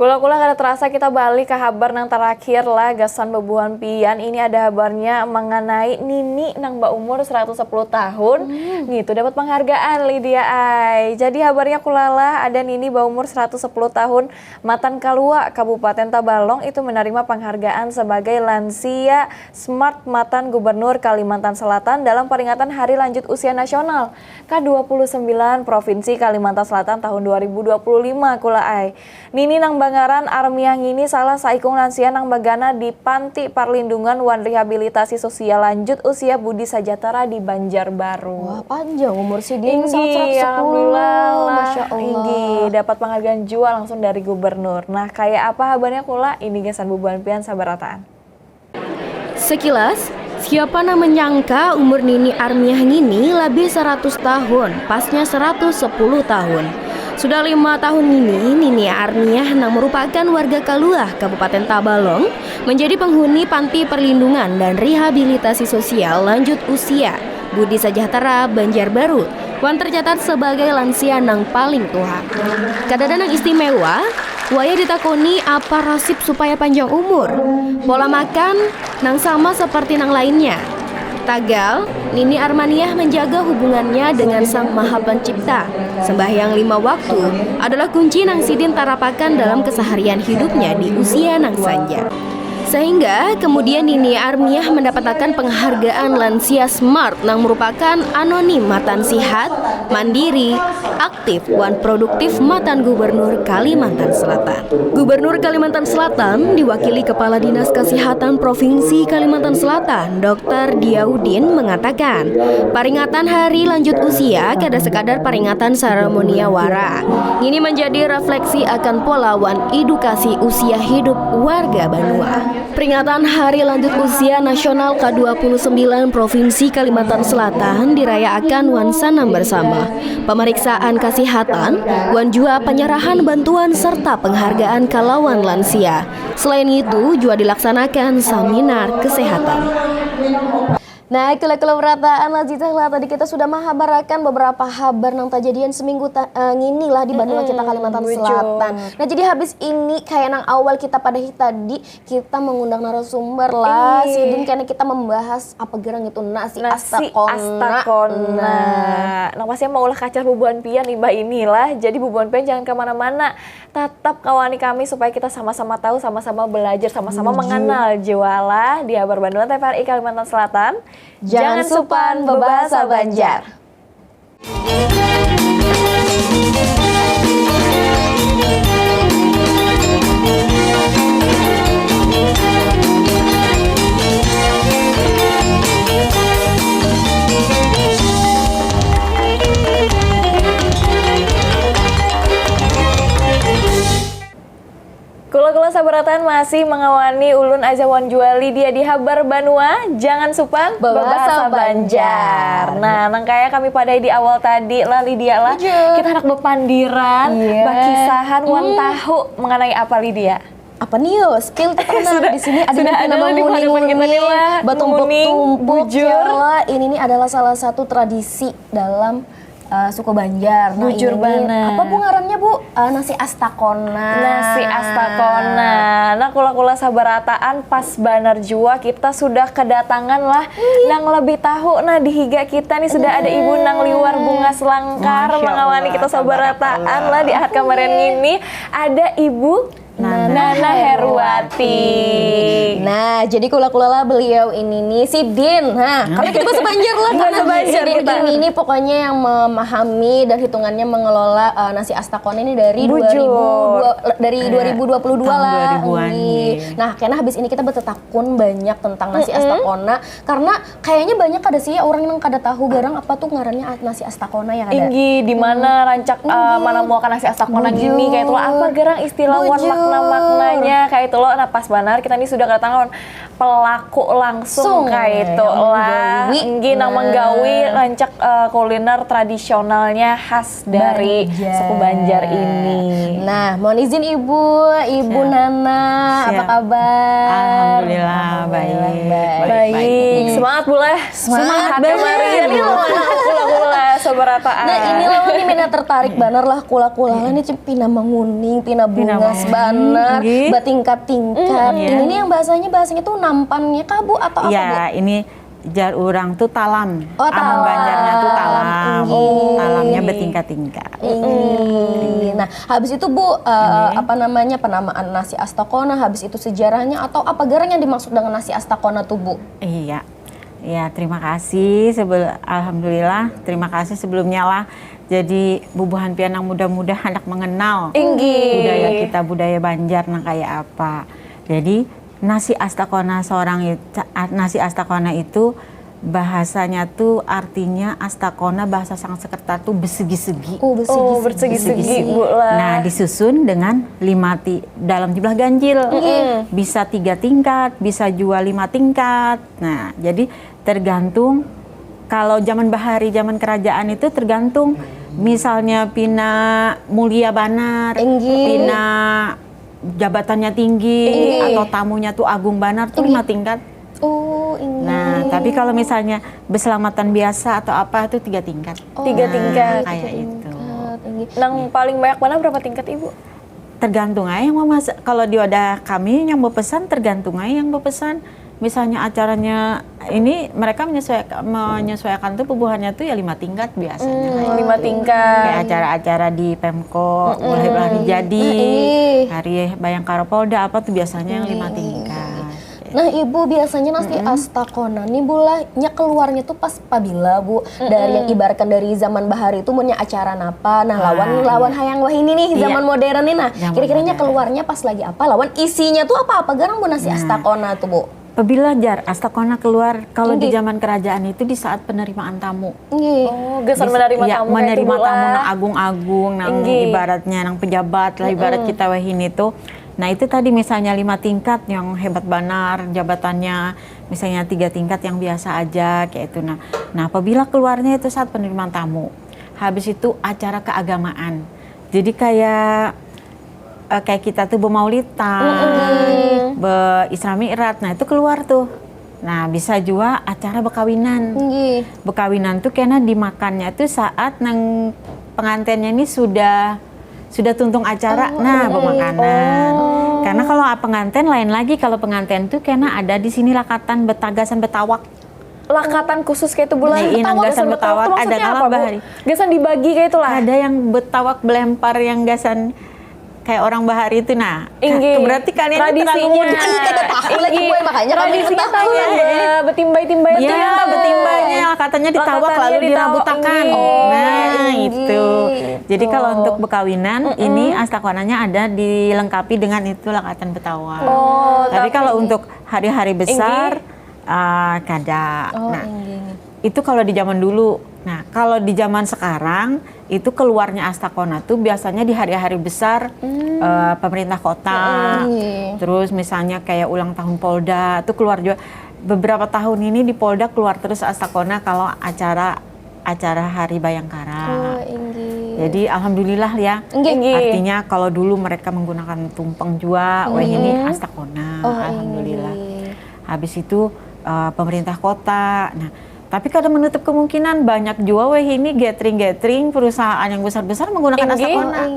Kula-kula kada terasa kita balik ka habar nang terakhir lah gasan bebuhan pian. Ini ada habarnya mengenai nini nang baumur seratus sepuluh tahun. Hmm. Ngitu dapat penghargaan, Lydia ai. Jadi habarnya kulalah ada nini baumur seratus sepuluh tahun matan Kalua, Kabupaten Tabalong itu menerima penghargaan sebagai lansia smart matan Gubernur Kalimantan Selatan dalam peringatan Hari Lanjut Usia Nasional ka dua puluh sembilan Provinsi Kalimantan Selatan tahun dua ribu dua puluh lima kula ai. Nini nang bangaran Armiah ngini salah saikung lansia nang bagana di Panti Parlindungan wan Rehabilitasi Sosial Lanjut Usia Budi Sejahtera di Banjarbaru. Wah, panjang umur sidin, inggih, saat seratus sepuluh. Alhamdulillah lah. Masya Allah. Inggih, dapat penghargaan jua langsung dari gubernur. Nah, kaya apa habarnya kula? Ini gasan bubuhan pian sabarataan. Sekilas, siapa nang menyangka umur Nini Armiah ngini labih saratus tahun, pasnya saratus sepuluh tahun. Sudah lima tahun ini, Nini Armiah nang merupakan warga Kaluah, Kabupaten Tabalong, menjadi penghuni Panti Perlindungan dan Rehabilitasi Sosial Lanjut Usia Budi Sejahtera, Banjarbaru, wan tercatat sebagai lansia nang paling tuha. Kadada nang istimewa, wayah ditakuni apa rasip supaya panjang umur. Pola makan nang sama seperti nang lainnya. Tagal, Nini Armiah menjaga hubungannya dengan Sang Maha Pencipta. Sembahyang lima waktu adalah kunci nang sidin tarapakan dalam keseharian hidupnya di usia nang sanja. Sehingga kemudian Nini Armiah mendapatakan penghargaan lansia smart nang merupakan anonim matan sihat, mandiri, aktif, wan produktif matan Gubernur Kalimantan Selatan. Gubernur Kalimantan Selatan diwakili Kepala Dinas Kesehatan Provinsi Kalimantan Selatan, Dokter Diaudin, mengatakan, peringatan Hari Lanjut Usia kada sekadar peringatan seremonia wara. Ini menjadi refleksi akan pola wan edukasi usia hidup warga banua. Peringatan Hari Lanjut Usia Nasional ka dua puluh sembilan Provinsi Kalimantan Selatan dirayaakan wan sanam bersama, pemeriksaan kesehatan, wan jua penyerahan bantuan serta penghargaan ka lawan lansia. Selain itu, jua dilaksanakan seminar kesehatan. Nah, kula-kula berataan lah Jijah lah. Tadi kita sudah menghabarakan beberapa habar nang tajadian seminggu ta- eh, ngini lah di banua kita Kalimantan Selatan. Nah, jadi habis ini kayak nang awal kita padahi tadi, kita mengundang narasumber lah. Sidin kena kita membahas apa gerang itu nasi, astakona. Nah, pasti maulah kacar bubuhan pian imbah inilah. Jadi bubuhan pian jangan kemana-mana. Tatap kawani kami supaya kita sama-sama tahu, sama-sama belajar, sama-sama mengenal jua lah di Habar Banua T V R I Kalimantan Selatan. Jangan supan bebahasa Banjar. Kula-kula sabarataan masih mengawani ulun Aza wan jua Lydia di Habar Banua, jangan supan Bebahasa bebahasa Banjar. Banjar. Nah, nang kaya kami padai di awal tadi lah Lydia lah, Bujur. Kita handak bepandiran, Iya. Bakisahan wan tahu mengenai apa Lydia? Apa nih yo, spill kita nah, di sini ada Sudah yang ada lah di hadapan kita menguning-uning, nih lah, batumpuk-tumpuk. bujur. Ya, ini nih adalah salah satu tradisi dalam eh, suku Banjar. Nah, Bujur ini nih, banar. Apa bu ngarannya bu? Eh, nasi astakona. Nasi astakona. Nah, kula-kula sabarataan pas banar jua kita sudah kedatangan lah nang lebih tahu nah di higa kita nih sudah ada ibu nang liwar bungas langkar Masya mengawani Allah, kita sabarataan tabarakallah. Lah di ahad kamarian ini ada ibu Nana, Heruwati. Nah, jadi kula-kula lah beliau ini nih si Din. Nah, karena kita bahasa Banjar lah karena Bahasa Banjar si Din kita. Ini nih pokoknya yang memahami dan hitungannya mengelola eh, nasi astakona ini dari Bujur. dua ribu dua, dari dua ribu dua puluh dua tahun lah. dua ribuan, Nggih. nggih. Nah, karena habis ini kita bertetakun banyak tentang nasi astakona karena kayaknya banyak ada sih orang yang kada tahu garang apa tuh ngarannya nasi astakona yang ada. Inggi, di mana rancak eh, mana mau nasi astakona Bujur. Gini kayak itu apa garang istilah wan Bujur. Makna-maknanya kayak itu loh. Nah, pas banar kita ini sudah kedatangan pelaku langsung Sung, kayak itu yang lah. menggawi. Inggi nang Nah. Menggawi rancak eh, kuliner tradisionalnya khas dari Banjar. Suku Banjar ini. Nah, mohon izin Ibu, Ibu Nana, apa Siap. kabar? Alhamdulillah, baik. Baik. Baik, semangat Bu lah. Semangat Kamari bener. Ini loh anak kula-kula sabarataan. Nah, ini lawan nih mina tertarik banar lah kula-kula lah nih pina menguning, pina bungas menguning, banar, nggih. Bertingkat-tingkat. Mm, iya. Ini nih yang bahasanya bahasanya tuh nampannya kah Bu atau apa Bu? Ya, ini jar urang tuh talam. Oh, Amun talam. Banjarnya tuh talam. Nggih. Talamnya bertingkat-tingkat. Ini. Nah, habis itu Bu, eh, apa namanya penamaan nasi astakona, habis itu sejarahnya atau apa garang yang dimaksud dengan nasi astakona tuh Bu? Iya. Ya, terima kasih. Sebel Alhamdulillah, terima kasih sebelumnya lah. Jadi bubuhan pian yang muda-muda hendak mengenal Inggih. budaya kita, budaya Banjar nang kayak apa. Jadi nasi astakona seorang itu, nasi astakona itu bahasanya tuh artinya astakona bahasa Sanskerta tuh besegi-segi. Oh, besegi. Oh, bersegi-segi Bu lah. Nah, disusun dengan lima ti dalam jumlah ganjil. Bisa tiga tingkat, bisa juga lima tingkat. Nah, jadi tergantung kalau zaman bahari, zaman kerajaan itu tergantung misalnya pina mulia banar, Inggih. Pina jabatannya tinggi Inggih. Atau tamunya tuh agung banar tuh lima tingkat. Oh, ini. Nah, tapi kalau misalnya berselamatan biasa atau apa tuh tiga tingkat. Oh, Tiga tingkat. Kayak itu. Tingkat, inggih. Nang paling banyak mana berapa tingkat Ibu? Tergantung aja yang memas kalau di wadah kami yang berpesan tergantung aja yang berpesan. Misalnya acaranya ini mereka menyesuaikan menyesuaikan tuh bubuhannya tuh ya lima tingkat biasanya. Hmm, lima tingkat. Kayak acara-acara di Pemko, mulai hari jadi, Nah, iya. Hari Bayangkara Polda apa tuh biasanya yang lima tingkat. Nah, Ibu, biasanya nasi astakona nih Bu lah, nya keluarnya tuh pas pabila Bu, dari yang ibaratkan dari zaman bahari itu munnya acara napa, nah lawan iya. Lawan hayang wahini nih Iya. Zaman modern nih, nah Zaman kira-kiranya modern. Keluarnya pas lagi apa, lawan isinya tuh apa-apa garang Bu nasi astakona tuh Bu? Pabila jar astakona keluar kalau di Inggih. Zaman kerajaan itu di saat penerimaan tamu. Nggih. Oh, gasan menerima Iya, tamu kayak menerima itu, Bu, tamu lah. Nang agung-agung nang Inggih. Ibaratnya nang pejabat lah ibarat kita wahini tuh. Nah itu tadi misalnya lima tingkat yang hebat banar jabatannya, misalnya tiga tingkat yang biasa aja kayak itu. Nah, nah apabila keluarnya itu saat penerimaan tamu, habis itu acara keagamaan. Jadi kayak eh, kayak kita tuh bermaulidan, be Isra Mi'raj, nah itu keluar tuh. Nah, bisa jua acara bekawinan. Nggih. Bekawinan tuh kena dimakannya tuh saat nang pengantinnya ini sudah sudah tuntung acara, oh, nah, iya, pemakanan. Oh. Karena kalau pengantin lain lagi, kalau pengantin tuh kena ada di sini lakatan betagasan betawak. Lakatan khusus kayak itu bulan. Nah, iya, nang gasan betawak ada kalau bahari. Gasan dibagi kayak itulah. Ada yang betawak belempar, yang gasan kayak orang bahari itu, nah. Inggih. Berarti kalian tradisinya. Tidak tahu lagi, boy, makanya kami tahu ya, betimbai-timbai. Ya, betimbainya katanya ditawak lalu dirabutakan. Nah, itu. Jadi kalau untuk bekawinan, ini astakonanya ada dilengkapi dengan itu lakatan betawak. Oh, tapi kalau untuk hari-hari besar, ah, kada. Oh, nah, itu kalau di zaman dulu. Nah, kalau di zaman sekarang, itu keluarnya astakona tuh biasanya di hari-hari besar, eh, pemerintah kota. Terus misalnya kayak ulang tahun Polda tuh keluar juga. Beberapa tahun ini di Polda keluar terus astakona kalau acara acara Hari Bayangkara. Oh, inggih. Jadi alhamdulillah ya. Inggih. Artinya kalau dulu mereka menggunakan tumpeng jua, weh ini astakona. Oh, alhamdulillah. Inggih. Habis itu, eh, pemerintah kota. Nah, tapi kada menutup kemungkinan banyak jua weh ini gathering-gathering perusahaan yang besar-besar menggunakan astakona.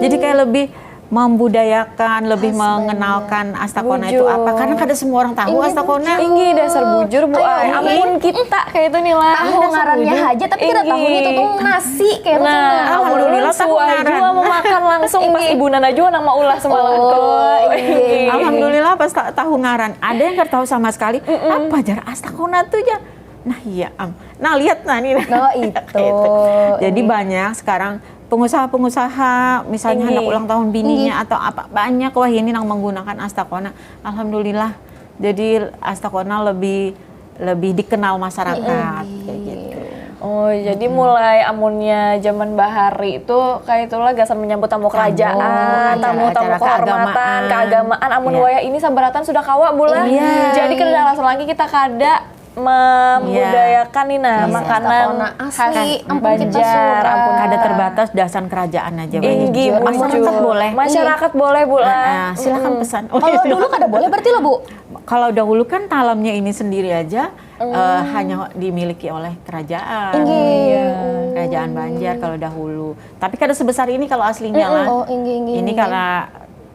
Jadi kayak lebih membudayakan, lebih mengenalkan astakona itu apa. Karena kada semua orang tahu astakona. Inggih, dasar bujur, Bu. Ayo, ampun kita kayak itu nih lah. Tahu ngarannya aja, tapi kada tahu itu tuh nasi kayak itu. Nah, alhamdulillah tahu ngaran. Jua memakan langsung pas ibunan aja nang maulah semalam tuh. Alhamdulillah pas tahu ngaran. Ada yang kada tahu sama sekali. Apa jar astakona tuh jar? Nah, iya, am. Nah, lihat nah ini. Nah, itu. Jadi banyak sekarang pengusaha-pengusaha, misalnya anak ulang tahun bininya atau apa, banyak wah ini yang menggunakan astakona. Alhamdulillah. Jadi astakona lebih lebih dikenal masyarakat kayak gitu. Oh, jadi mulai amunnya zaman bahari itu kayak itulah gasan menyambut tamu kerajaan, tamu-tamu kehormatan, keagamaan, amun wayah ini sabarataan sudah kawa bulan. Iya. Jadi kada alasan lagi kita kada membudayakan nih nah makanan asli ampun kita Banjar, ampun kada terbatas dasan kerajaan aja. Inggih, masyarakat boleh. Masyarakat boleh, Bu lah. Silakan pesan. Kalau dulu kada boleh berarti lah, Bu. Kalau dahulu kan talamnya ini sendiri aja eh, hanya dimiliki oleh kerajaan. Kerajaan Banjar kalau dahulu. Tapi kada sebesar ini kalau aslinya lah. Oh, inggih, inggih. Ini karena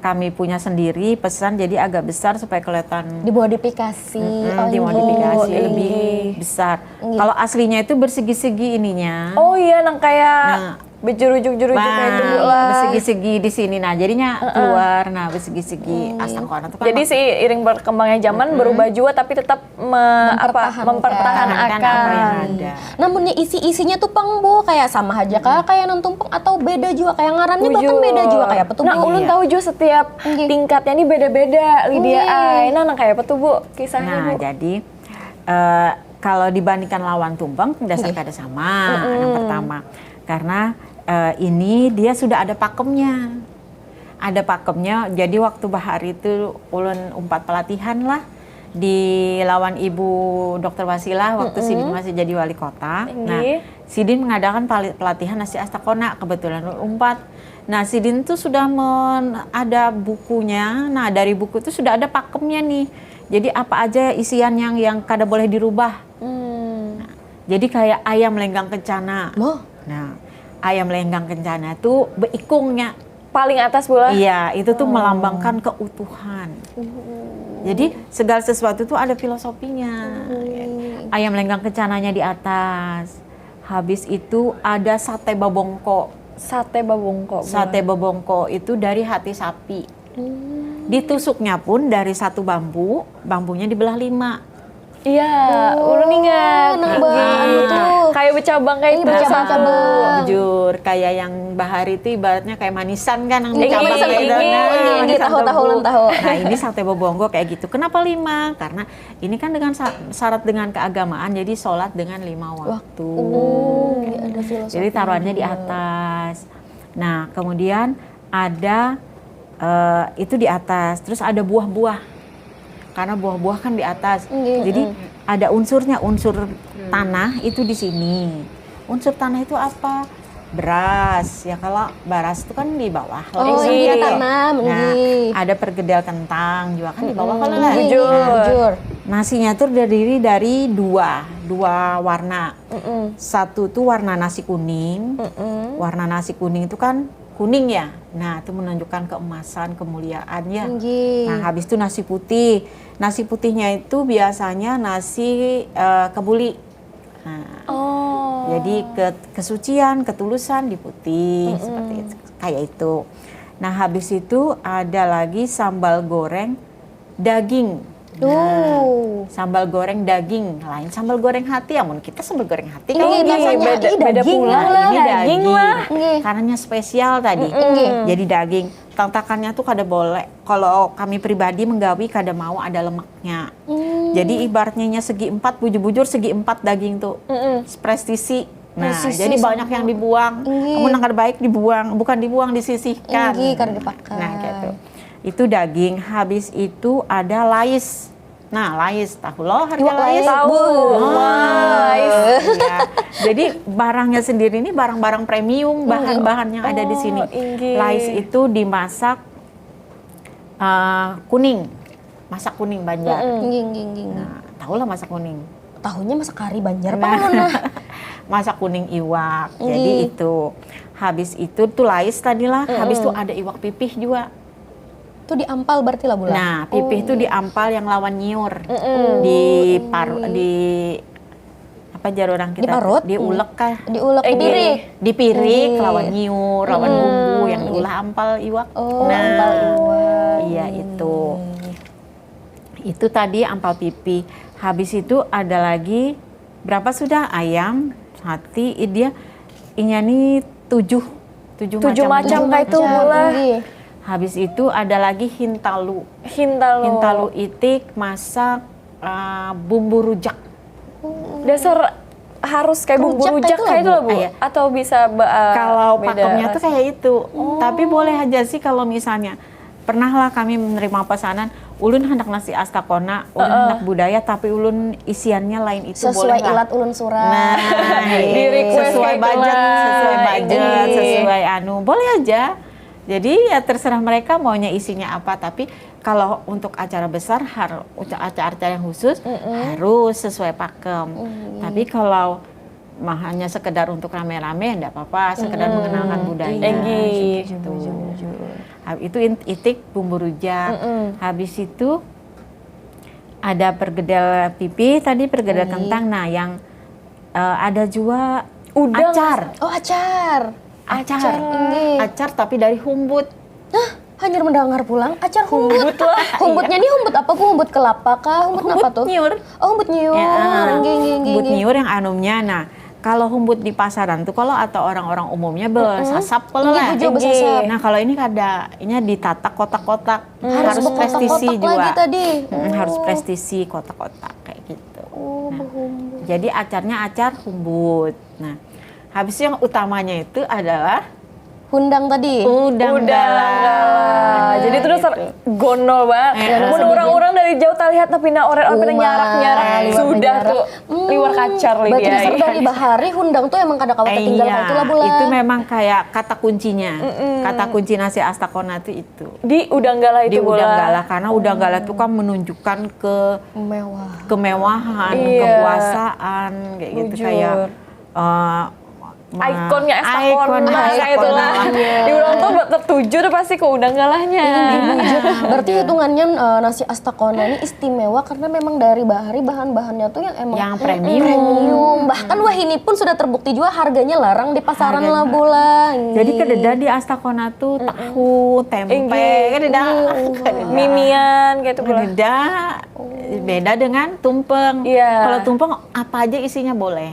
kami punya sendiri pesan jadi agak besar supaya kelihatan dimodifikasi. Mm-mm, oh, dimodifikasi lebih besar. Kalau aslinya itu bersegi-segi ininya. Oh iya, nang kayak nah, bejerujuk-jerujuk kayak itu lah. Bersegi-segi di sini. Nah, jadinya keluar nah bersegi-segi astakona tuh kan. Jadi seiring berkembangnya zaman berubah juga tapi tetap me, apa, mempertahankan apa yang ada. Namunnya isi-isinya tuh pang Bu kayak sama aja kah kayak nang tumpeng atau beda juga kayak ngarannya bahkan beda juga kayak apa tuh nah, Bu? Ulun tahu juga setiap tingkatnya ini beda-beda Lydia ay. Nah, nang kayak apa tuh Bu kisahnya nah, Bu? Jadi eh, kalau dibandingkan lawan tumpeng dasar kada sama yang pertama karena eh, ini dia sudah ada pakemnya. Ada pakemnya, jadi waktu bahari itu ulun umpat pelatihan lah di lawan ibu dokter Wasilah waktu sidin masih jadi wali kota. Nah, sidin mengadakan pelatihan nasi astakona, kebetulan ulun umpat. Nah, sidin tuh sudah men, ada bukunya. Nah, dari buku itu sudah ada pakemnya nih. Jadi apa aja isian yang yang kada boleh dirubah. Hmm. Nah, jadi kayak ayam lenggang kencana. Nah, ayam lenggang kencana tuh beikungnya. Paling atas pula? Iya, itu tuh oh. melambangkan keutuhan. Uh. Jadi segala sesuatu tuh ada filosofinya. Uh. Ayam lenggang kencananya di atas. Habis itu ada sate babongko. Sate babongko. Sate babongko itu dari hati sapi. Hmm. Ditusuknya pun dari satu bambu, bambunya dibelah lima. Iya, oh, ulun ingat. Nah, kayak bercabang kayak itu. Bercabang-cabang. Bujur, kayak yang bahari itu ibaratnya kayak manisan kan yang dicabang kayak itu. Nah, tahu tahu ulun tahu. Nah, ini sate bobonggo kayak gitu. Kenapa lima? Karena ini kan dengan syarat dengan keagamaan, jadi sholat dengan lima waktu. Oh, iya, ada filosofi. Jadi taruhannya di atas. Nah, kemudian ada uh, itu di atas, terus ada buah-buah. Karena buah-buah kan di atas. Jadi ada unsurnya, unsur tanah itu di sini. Unsur tanah itu apa? beras, ya kalau beras itu kan di bawah. Oh, Lalu iya, gitu. tanam, Nah, nggih. Ada pergedel kentang juga kan di bawah kalau lah. Nggih, Bujur. Bujur. Nasinya tuh terdiri dari dua, dua warna. Satu tuh warna nasi kuning. Warna nasi kuning itu kan kuning ya. Nah, itu menunjukkan keemasan, kemuliaan ya. Nggih. Nah, habis itu nasi putih. Nasi putihnya itu biasanya nasi eh, kebuli. Nah, Oh. jadi ke- kesucian, ketulusan di putih seperti itu. Kayak itu. Nah, habis itu ada lagi sambal goreng daging. Nah, Oh. sambal goreng daging, lain sambal goreng hati ya, mun kita sambal goreng hati kan Ini biasanya. rasanya, beda- ih, beda daging pula. lah. Ini Daging daging. lah. Nggih. Karena spesial tadi. Nggih. Jadi daging. Tantakannya tuh kada boleh. Kalau kami pribadi menggawi kada mau ada lemaknya. Jadi ibaratnya segi empat, bujur-bujur segi empat daging tuh. Prestisi. Nah, Prestisi jadi sama. Banyak yang dibuang. Nggih. Amun nang kada baik dibuang, bukan dibuang, disisihkan. Nggih, kada dipakai. Nah, gitu. Itu daging, habis itu ada lais. Nah, lais, tahu loh harga Iwak lais. Tahu. Wah, iya. Jadi barangnya sendiri ini barang-barang premium, bahan-bahan yang ada di sini. Oh, inggih. Lais itu dimasak eh, kuning, masak kuning Banjar. Nggih, nggih, nggih. Nah, tahu lah masak kuning. Tahunya masak kari Banjar Nah, pang mun nah. Masak kuning iwak. Jadi Nggih. Itu. Habis itu tuh lais tadi lah. Habis itu ada iwak pipih juga. Itu diampal berarti lah, Bu lah. Nah, pipih itu diampal yang lawan nyiur. Di par di apa jar orang kita Diparut? Diulek kah? Diulek, Eh, dipirik. Dipirik lawan nyiur, lawan bumbu yang diulah ampal iwak. Oh, Nah, ampal iwak. Iya, itu. Itu tadi ampal pipih. Habis itu ada lagi berapa sudah? Ayam, hati, i- dia inya nih tujuh, tujuh, Tujuh macam macam. kayak itu, Bu lah. Nggih. Habis itu ada lagi hintalu. Hintalu. Hintalu itik masak eh, bumbu rujak. Dasar harus kayak bumbu Rujak rujak kayak itu kayak itu lah, lah, Bu. Iya. Atau bisa ba- Kalau beda pakemnya rasa? Tuh kayak itu. Tapi boleh aja sih kalau misalnya pernah lah kami menerima pesanan, ulun hendak nasi astakona, ulun hendak budaya, tapi ulun isiannya lain itu Sesuai boleh lah. Ilat ulun surang. Nah, Di request sesuai kayak budget, itulah. Sesuai budget, Iya. Sesuai anu, boleh aja. Jadi ya terserah mereka maunya isinya apa, tapi kalau untuk acara besar, har- untuk acara-acara yang khusus harus sesuai pakem. Tapi kalau mah hanya sekedar untuk rame-rame, ndak apa-apa, sekedar mengenalkan budaya. Enggih. Gitu. Ha, itu in- itik bumbu rujak. Habis itu ada pergedel pipih tadi, pergedel kentang. Nah, yang eh, ada juga Udang. Acar. Oh, acar. Acar. Acar, nggih. Acar tapi dari humbut. Hah, hanyar mendengar pulang acar humbut. Humbut lah. Humbutnya ini humbut apa, Bu? Humbut kelapa kah? Humbut, apa tuh? Nyiur. Oh, humbut nyiur. Ya, Nggih, nggih, nggih, humbut nggih. Nyiur yang anumnya. Nah, kalau humbut di pasaran tuh kalau atau orang-orang umumnya bersasap kalau Nggih, lah. Bu, Jo, bersasap. Nah, kalau ini kada, ini ditatak kotak-kotak. Harus Harus prestisi berkotak-kotak juga. lagi tadi. Mm-mm, harus Oh. Prestisi kotak-kotak kayak gitu. Oh, Nah, berhumbut. Jadi acarnya acar humbut. Nah, habis yang utamanya itu adalah Hundang tadi. Udang Udang galah. Jadi itu dasar gondol banget. Eh, Mun orang-orang dari jauh tak lihat tapi nak orang pina Uma, nyarak-nyarak liwat sudah nyarak. Tuh liwar kacar lagi. Berarti Ai. Dasar dari bahari hundang tuh emang kada kawa Eh, tertinggal iya, itu lah, Bu lah. Itu memang kayak kata kuncinya. Kata kunci nasi astakona itu itu. Di udang galah itu Di Bu udang lah. Galah, karena udang galah itu kan menunjukkan ke Mewah. Kemewahan, Iya. Kekuasaan, kayak gitu. Bujur. Kayak eh, ma- Ikonnya Astakona, Ikon kayak Astakona. Itulah. Di orang tuh tertuju tuh pasti ke udang galahnya. Bujur. Berarti hitungannya eh, nasi astakona ini istimewa karena memang dari bahari bahan-bahannya tuh yang emang Yang premium. Premium. Bahkan wahini pun sudah terbukti juga harganya larang di pasaran lah, Bu lah. Jadi kededa di astakona tuh tahu, tempe, Inggih. Kededa. Mimian kayak itu Bu lah. Kededa beda dengan tumpeng. Iya. Kalau tumpeng apa aja isinya boleh.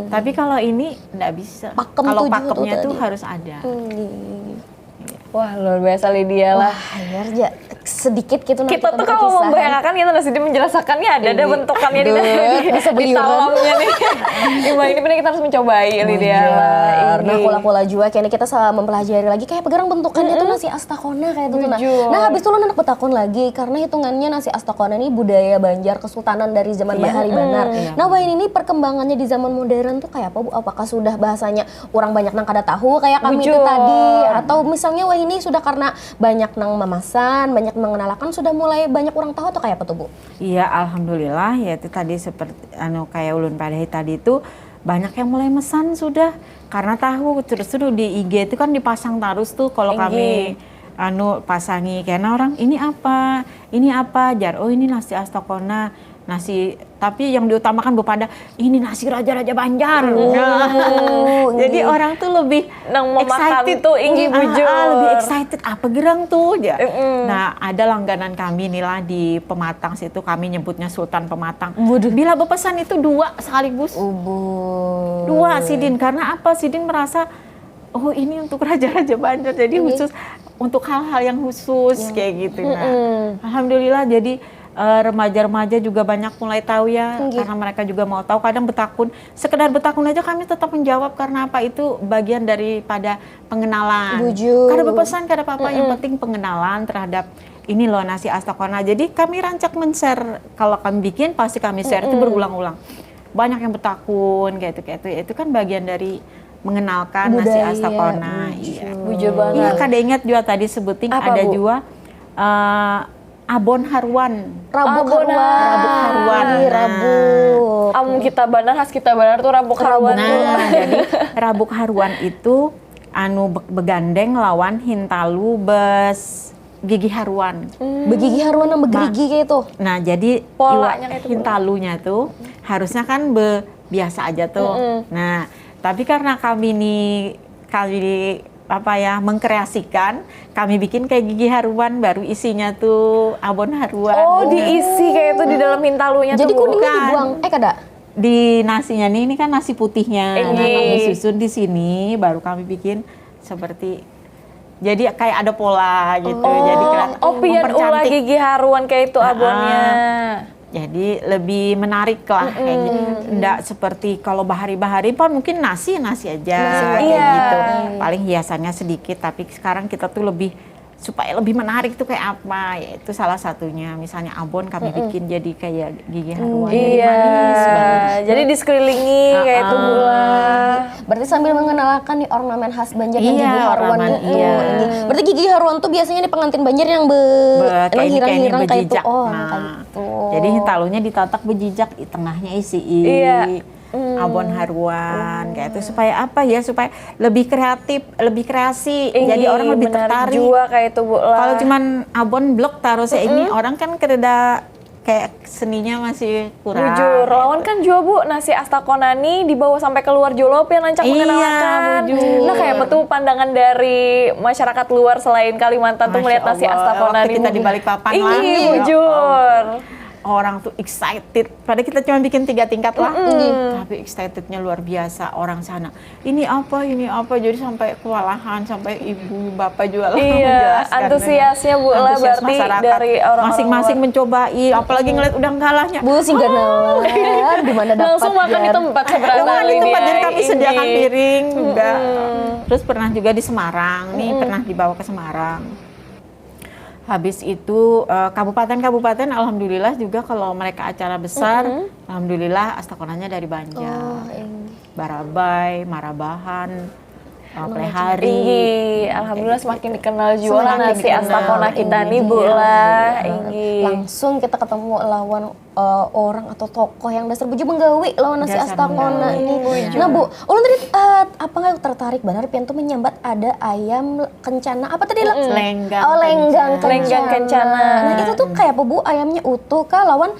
Tapi kalau ini nggak bisa. Pakem Kalau tujuh pakemnya tuh tuh tadi. Harus ada. Hmm. Wah, luar biasa Lydia lah. Hanyar ja. sedikit gitu nah, kita, kita tuh kalau membayangkan kita nasi menjelaskannya ada ada bentukannya di, di, di talamnya nih. Imbah ini benar kita harus mencobai ini dia. Nah, kula-kula juga kayaknya kita sama mempelajari lagi kayak pegarang bentukannya tuh nasi astakona kayak gitu nah. Nah, habis itu ulun handak betakun lagi karena hitungannya nasi astakona ini budaya Banjar Kesultanan dari zaman bahari banar. Nah, wahini ini perkembangannya di zaman modern tuh kayak apa Bu? Apakah sudah bahasanya orang banyak nang kada tahu kayak kami itu tadi atau misalnya wahini sudah karena banyak nang mamasan, banyak mengenalakan, sudah mulai banyak orang tahu atau kayak apa tuh Bu? Iya, alhamdulillah ya itu tadi seperti anu kayak ulun padahi tadi itu banyak yang mulai mesan sudah karena tahu terus tuh di I G itu kan dipasang terus tuh kalau kami anu pasangi karena orang ini apa, ini apa, jar oh ini nasi astakona, nasi tapi yang diutamakan bepada ini nasi raja-raja Banjar. Oh, nah, jadi orang tuh lebih nang memakan excited. Tuh inggi bujur. Ah, lebih excited apa gerang tuh ya. Mm-mm. Nah, ada langganan kami nih lah di Pematang situ, kami nyebutnya Sultan Pematang. Waduh. Bila berpesan itu dua sekaligus. Ubu. Dua sidin karena apa? Sidin merasa oh ini untuk raja-raja Banjar. Jadi mm-hmm. Khusus untuk hal-hal yang khusus yeah. Kayak gitu. Nah, mm-hmm. Alhamdulillah jadi uh, remaja-remaja juga banyak mulai tahu ya karena mereka juga mau tahu kadang betakun sekedar betakun aja kami tetap menjawab karena apa itu bagian daripada pengenalan. Bujur. Kada berpesan kada apa-apa mm-mm. Yang penting pengenalan terhadap ini loh nasi astakona. Jadi kami rancak men-share kalau kami bikin pasti kami share mm-mm. Itu berulang-ulang. Banyak yang betakun kayak itu kayak itu itu kan bagian dari mengenalkan budaya. Nasi astakona. Bujur. Iya. Bujur banget. Iya, kada ingat juga tadi sebuting apa, ada Bu? Juga uh, Abon Haruan. Rabuk Haruan. Rabuk Haruan. Nah, rabuk. Amun kita banar, khas kita banar tuh rabuk haruan. Nah, jadi rabuk haruan itu anu begandeng lawan hintalu bes gigi haruan. Hmm. Begigi haruan yang begerigi kayak itu. Nah, jadi polanya kayak itu. Hintalunya tuh harusnya kan be, biasa aja tuh. Mm-mm. Nah, tapi karena kami ini kami apa ya mengkreasikan kami bikin kayak gigi haruan baru isinya tuh abon haruan. Oh diisi kayak itu di dalam hintalunya. Jadi tuh, kuningnya dibuang eh kada? Di nasinya nih ini kan nasi putihnya. Nah, kami susun di sini baru kami bikin seperti jadi kayak ada pola gitu. Oh, jadi kelihatan oh, pian ulah gigi haruan kayak itu abonnya. Jadi lebih menarik lah mm-mm. Kayak gitu. Nggak seperti kalau bahari-bahari pun mungkin nasi nasi aja nasi kayak iya. Gitu. Paling hiasannya sedikit tapi sekarang kita tuh lebih supaya lebih menarik tuh kayak apa ya itu salah satunya misalnya abon kami mm-mm. Bikin jadi kayak gigi haruan mm, iya. Jadi manis banget. Jadi dikelilingi uh-uh. Kayak itu gula. Berarti sambil mengenalkan nih ornamen khas Banjar iya, yang gigi haruan itu. Iya. Berarti gigi haruan tuh biasanya di pengantin Banjar yang be, be kayak hirang-hirang kayak itu. Oh, nah. Kayak itu. Jadi talunya ditatak bejijak, tengahnya isi iya. Hmm. Abon haruan hmm. Kayak itu supaya apa ya supaya lebih kreatif, lebih kreasi. Ih, jadi orang lebih tertarik. Juga kayak itu Bu. Kalau cuman abon blok taruh saya mm-hmm. Ini orang kan kereda kayak seninya masih kurang. Bujur, lawan kan jua Bu, nasi astakona nih dibawa sampai keluar jolo pian rancak iya, mengenalkan. Bujur. Nah kayak apa tuh pandangan dari masyarakat luar selain Kalimantan tuh melihat nasi astakona nih. Kita di balik papan lah. Iya, bujur. Orang tuh excited. Padahal kita cuma bikin tiga tingkat lah. Mm-mm. Tapi excitednya luar biasa orang sana. Ini apa, ini apa. Jadi sampai kewalahan, sampai ibu, bapak juga lah. Iya, antusiasnya Bu lah berarti dari orang-orang. Masing-masing mencobai, apalagi ngeliat udah galahnya. Bu, sing ganalan, di mana dapat. Langsung makan di tempat seberang. Makan di tempat, jadi kami sediakan piring juga. Terus pernah juga di Semarang, nih pernah dibawa ke Semarang. Habis itu uh, kabupaten-kabupaten alhamdulillah juga kalau mereka acara besar mm-hmm. Alhamdulillah astakonanya dari Banjar. Oh, iya. Barabai, Marabahan, uh, Plehari. Tinggi. Alhamdulillah semakin dikenal juga semakin nasi astakona kita nih Bu lah. Tinggi. Langsung kita ketemu lawan uh, orang atau tokoh yang dasar bujur menggawi lawan nasi astakona ini. Nah Bu, ulun tadi uh, apa nggak tertarik benar pian tuh menyambat ada ayam kencana apa tadi lah? Mm-mm. Lenggang. Oh lenggang kencana. Lenggang kencana. Nah itu tuh kayak apa Bu ayamnya utuh kah lawan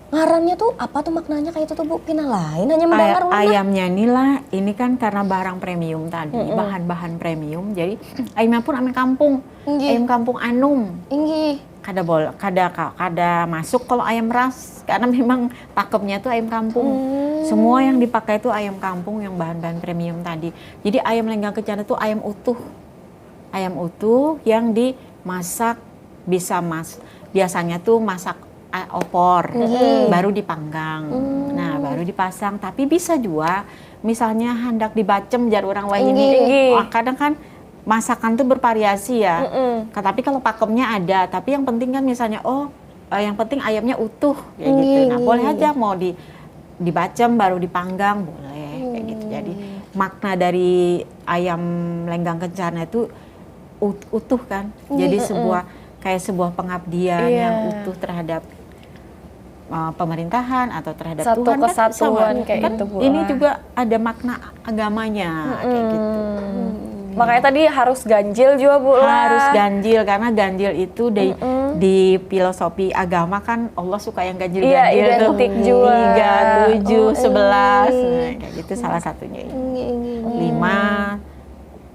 ngarannya tuh apa tuh maknanya kayak itu tuh Bu pina lain hanya mendengar Ay- ayamnya nih lah ini kan karena barang premium tadi mm-mm. Bahan-bahan premium jadi ayamnya pun ayam kampung Inggih. Ayam kampung anum. Inggih. Kada boleh, kada kada masuk kalau ayam ras karena memang pakemnya tuh ayam kampung. Hmm. Semua yang dipakai tuh ayam kampung yang bahan-bahan premium tadi. Jadi ayam lenggang kencana tuh ayam utuh. Ayam utuh yang dimasak bisa mas biasanya tuh masak, ah, opor, Nggih. baru dipanggang. Nah, baru dipasang, tapi bisa juga misalnya handak dibacem jar orang wahini. Nggih. Nggih. Wah, kadang kan masakan tuh bervariasi ya. Mm-mm. Ka- Tapi kalau pakemnya ada, tapi yang penting kan misalnya, oh, eh, yang penting ayamnya utuh, kayak gitu. Nggih, Nah, nggih, boleh nggih. Aja mau di dibacem baru dipanggang, boleh, kayak gitu. Jadi makna dari ayam lenggang kencana itu ut- utuh kan. Jadi sebuah, kayak sebuah pengabdian Iya. Yang utuh terhadap, uh, pemerintahan atau terhadap Satu Tuhan kan, kesatuan sama. Kayak Kan itu, Bu, ini lah. Juga ada makna agamanya kayak gitu. Makanya tadi harus ganjil juga, Bu, lah. Harus ganjil, karena ganjil itu di di filosofi agama kan Allah suka yang ganjil-ganjil Iya, tuh. Identik juga. Tiga, tujuh, Oh, sebelas, iya. Nah, kayak gitu salah satunya ini. Nggih, nggih, nggih. Lima,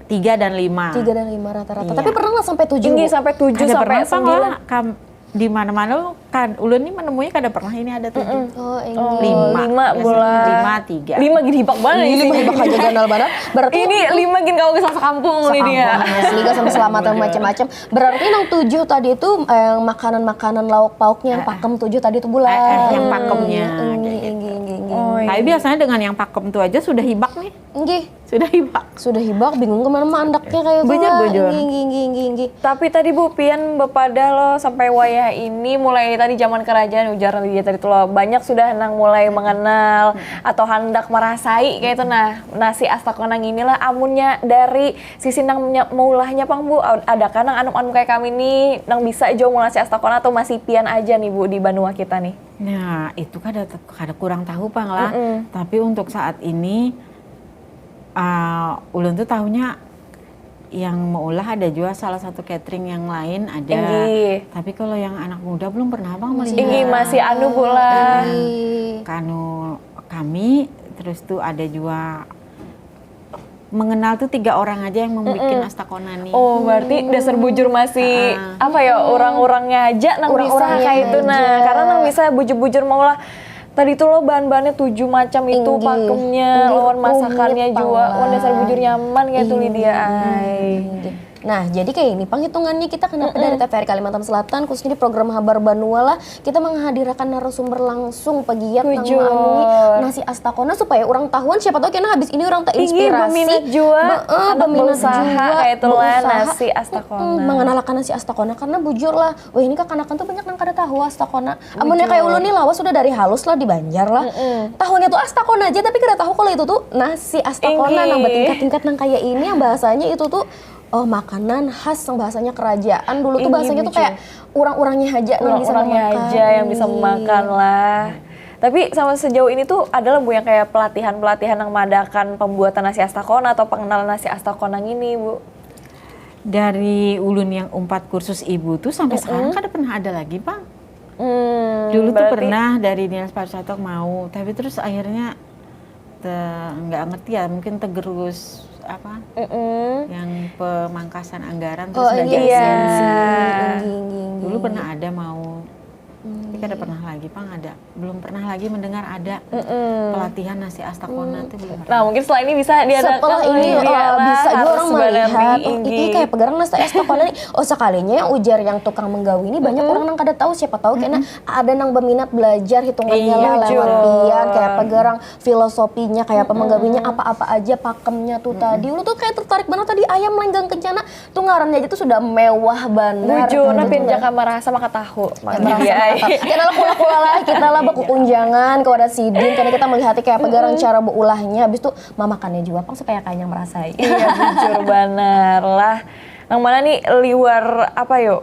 tiga dan lima. Tiga dan lima rata-rata. Iya. Tapi pernah lah sampai tujuh. Tinggi Bu? Sampai tujuh Kada sampai pernah, Bang, sembilan. Lah. Kam- di mana-mana lu kan ulun nih menemunya kada pernah ini ada tujuh. Oh, ini. Oh, Lima. lima Biasanya pula. Lima, tiga. Lima gini pak banget Ini isinya. lebih hebat ganal banget. Berarti Ini lima gini kalau ke sakampung nih dia. Sekampung, asli, gak sama selamatan macam-macam. Berarti nang tujuh tadi itu, eh, makanan-makanan lauk pauknya yang pakem tujuh tadi itu bulan. Eh, eh, yang pakemnya, Nggih, kayak gitu. nggih, nggih, nggih. Oh, Tapi biasanya dengan yang pakem tuh aja sudah hibak nih. Nggih. Sudah hibak. Sudah hibak, bingung kemana mah andaknya kayak Bujur, gula. bujur. Nggih, nggih, nggih, nggih, nggih. Tapi tadi Bu Pian bepadah loh sampai wayah ini mulai tadi zaman kerajaan ujar dia tadi tuh loh banyak sudah nang mulai mengenal atau hendak merasai kayak itu nah nasi astakona ngini lah amunnya dari sisi nang nya- meulahnya pang Bu ad- adakah nang anum-anum kayak kami nih nang bisa jua meulah nasi astakona atau masih pian aja nih Bu di banua kita nih. Nah, itu kada kada kurang tahu pang lah. Tapi untuk saat ini, uh, ulun tuh tahunya yang meulah ada juga salah satu catering yang lain ada. Inggih. Tapi kalau yang anak muda belum pernah bang melihat. Inggih masih anu Bu lah. Nggih. Kanu kami terus tuh ada juga mengenal tuh tiga orang aja yang membuat astakona nih. Oh, berarti dasar bujur masih Ah. apa ya orang-orangnya aja nang bisa Orang-orangnya kayak itu nah. aja. Karena nang bisa bujur-bujur meulah tadi tuh lo bahan-bahannya tujuh macam itu Inggih. pakemnya, Inggih, lawan rumit masakannya pang juga, lah. oh dasar bujur nyaman kayak tuh Lydia ay. Inggih. Nah, jadi kayak ini penghitungannya kita kenapa dari T V R I Kalimantan Selatan khususnya di program Habar Banua lah kita menghadirakan narasumber langsung pegiat nang Bujur. maanui nasi astakona supaya orang tahuan siapa tahu kena habis ini orang Inggih, terinspirasi. berminat juga, Be- eh, anak berminat berusaha juga, kayak itu lah, berusaha. nasi astakona. Mm, mengenalkan nasi astakona karena bujur lah, wah ini kakanakan tuh banyak nang kada tahu astakona. Amunnya kayak ulun nih lawas sudah dari halus lah di Banjar lah. Tahunya tuh astakona aja tapi kada tahu kalau itu tuh nasi astakona Inggih. Nang bertingkat-tingkat nang kayak ini yang bahasanya itu tuh oh makanan khas yang bahasanya kerajaan dulu tuh Inggih, bahasanya tuh bujur. Kayak orang-orangnya aja nang bisa Orang-orangnya memakan. aja yang bisa Inggih. memakan lah. Tapi sama sejauh ini tuh ada lah bu yang kayak pelatihan-pelatihan yang mengadakan pembuatan nasi astakona atau pengenalan nasi astakona ini bu. Dari ulun yang umpat kursus ibu tuh sampai sekarang kada pernah ada lagi bang. Hmm, Dulu tuh berarti- pernah dari dinas pariwisata mau, tapi terus akhirnya te- nggak ngerti ya, mungkin tegerus apa Mm-mm. yang pemangkasan anggaran Oh, terus ini belajar Iya. esensi. Inggih, inggih, inggih. Dulu pernah ada mau, tapi kada pernah lagi bang ada, belum pernah lagi mendengar ada pelatihan nasi astakona tuh belum pernah. Nah mungkin setelah ini bisa diadakan Setelah ini Lydia oh, lah, bisa juga harus orang sebenarnya melihat oh, tinggi. Ini kayak pegaran nasi astakona nih. Oh sekalinya yang ujar yang tukang menggawi ini banyak orang yang kada tahu siapa tahu kena ada nang berminat belajar hitungannya Iya. lah lewat Jujur. pian kayak pegarang filosofinya kayak apa menggawinya apa-apa aja pakemnya tuh tadi. Lu tuh kayak tertarik banget tadi ayam lenggang kencana tuh ngarannya aja tuh sudah mewah banget. Bujur, nah pian jaka merasa maka tahu. Ya, merasa Iya. kita lah kula-kula lah kita lah baku kunjangan ke wadah sidin karena kita melihatnya kayak apa garang cara beulahnya habis itu mamakannya juga pang supaya kanyang merasai. Iya bujur banar lah. Nang mana nih liwar apa yuk?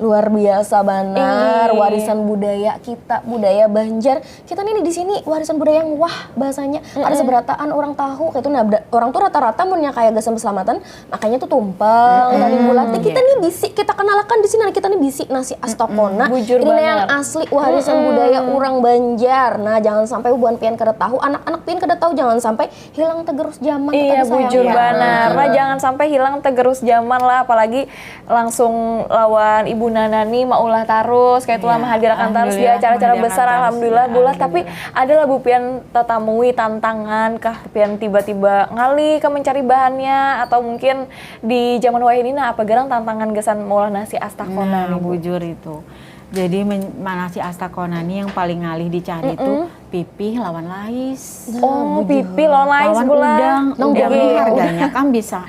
Luar biasa banar Ih. warisan budaya kita budaya Banjar kita nih di sini warisan budaya yang wah bahasanya ada seberataan orang tahu kayak itu nah beda- orang tuh rata-rata munnya kayak gasan keselamatan makanya tuh tumpeng dari bulan kita nih bisi kita kenalakan di sini kita nih bisi nasi astakona Bujur ini nih yang banar. Asli warisan budaya orang Banjar. Nah, jangan sampai bubuhan pian kada tahu, anak-anak pian kada tahu, jangan sampai hilang tegerus zaman. Iya Tadi sayang bujur banget. Banar. Nah, jangan sampai hilang tegerus zaman lah apalagi langsung lawan ibu Nana ni maulah tarus, kayak itulah, iya, menghadirkan tarus di acara-acara besar, alhamdulillah, bulah. Tapi ada lah, Bu, pian tatamui tantangan kah, pian tiba-tiba ngalih ke mencari bahannya, atau mungkin di zaman wayahini, nah, apa garang tantangan gasan maulah nasi astakona? Nah, nih, Bu, bujur itu. Jadi men- nasi astakona nih yang paling ngalih dicari itu pipih lawan lais. Oh, pipih lawan lais, lawan bulah. Udang. Nang udang ini harganya kan bisa,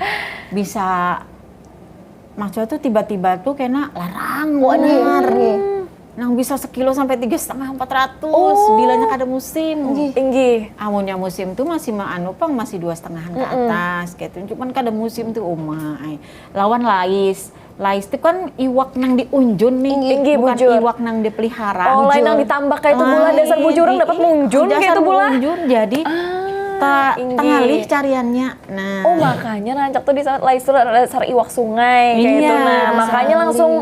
bisa maksudnya tuh tiba-tiba tuh kena larang, benar. Nang bisa sekilo sampai tiga setengah, empat ratus, bilanya kada musim. Inggih. Amunnya musim tuh masih ma- anu pang, masih dua setengahan ke atas gitu. Cuman kada musim tuh uma ai. Lawan lais. Lais tuh kan iwak nang diunjun nih, inggih, bukan bujur. Iwak nang dipelihara. Oh, lain nang ditambak kayak itu, bulah, dasar bujur urang dapat munjun kayak itu, bulah. Munjun, jadi ta- tangalih cariannya. Nah. Oh, makanya rancak tuh di sana, lais tuh dasar iwak sungai kayak itu. Iya. Nah, makanya langsung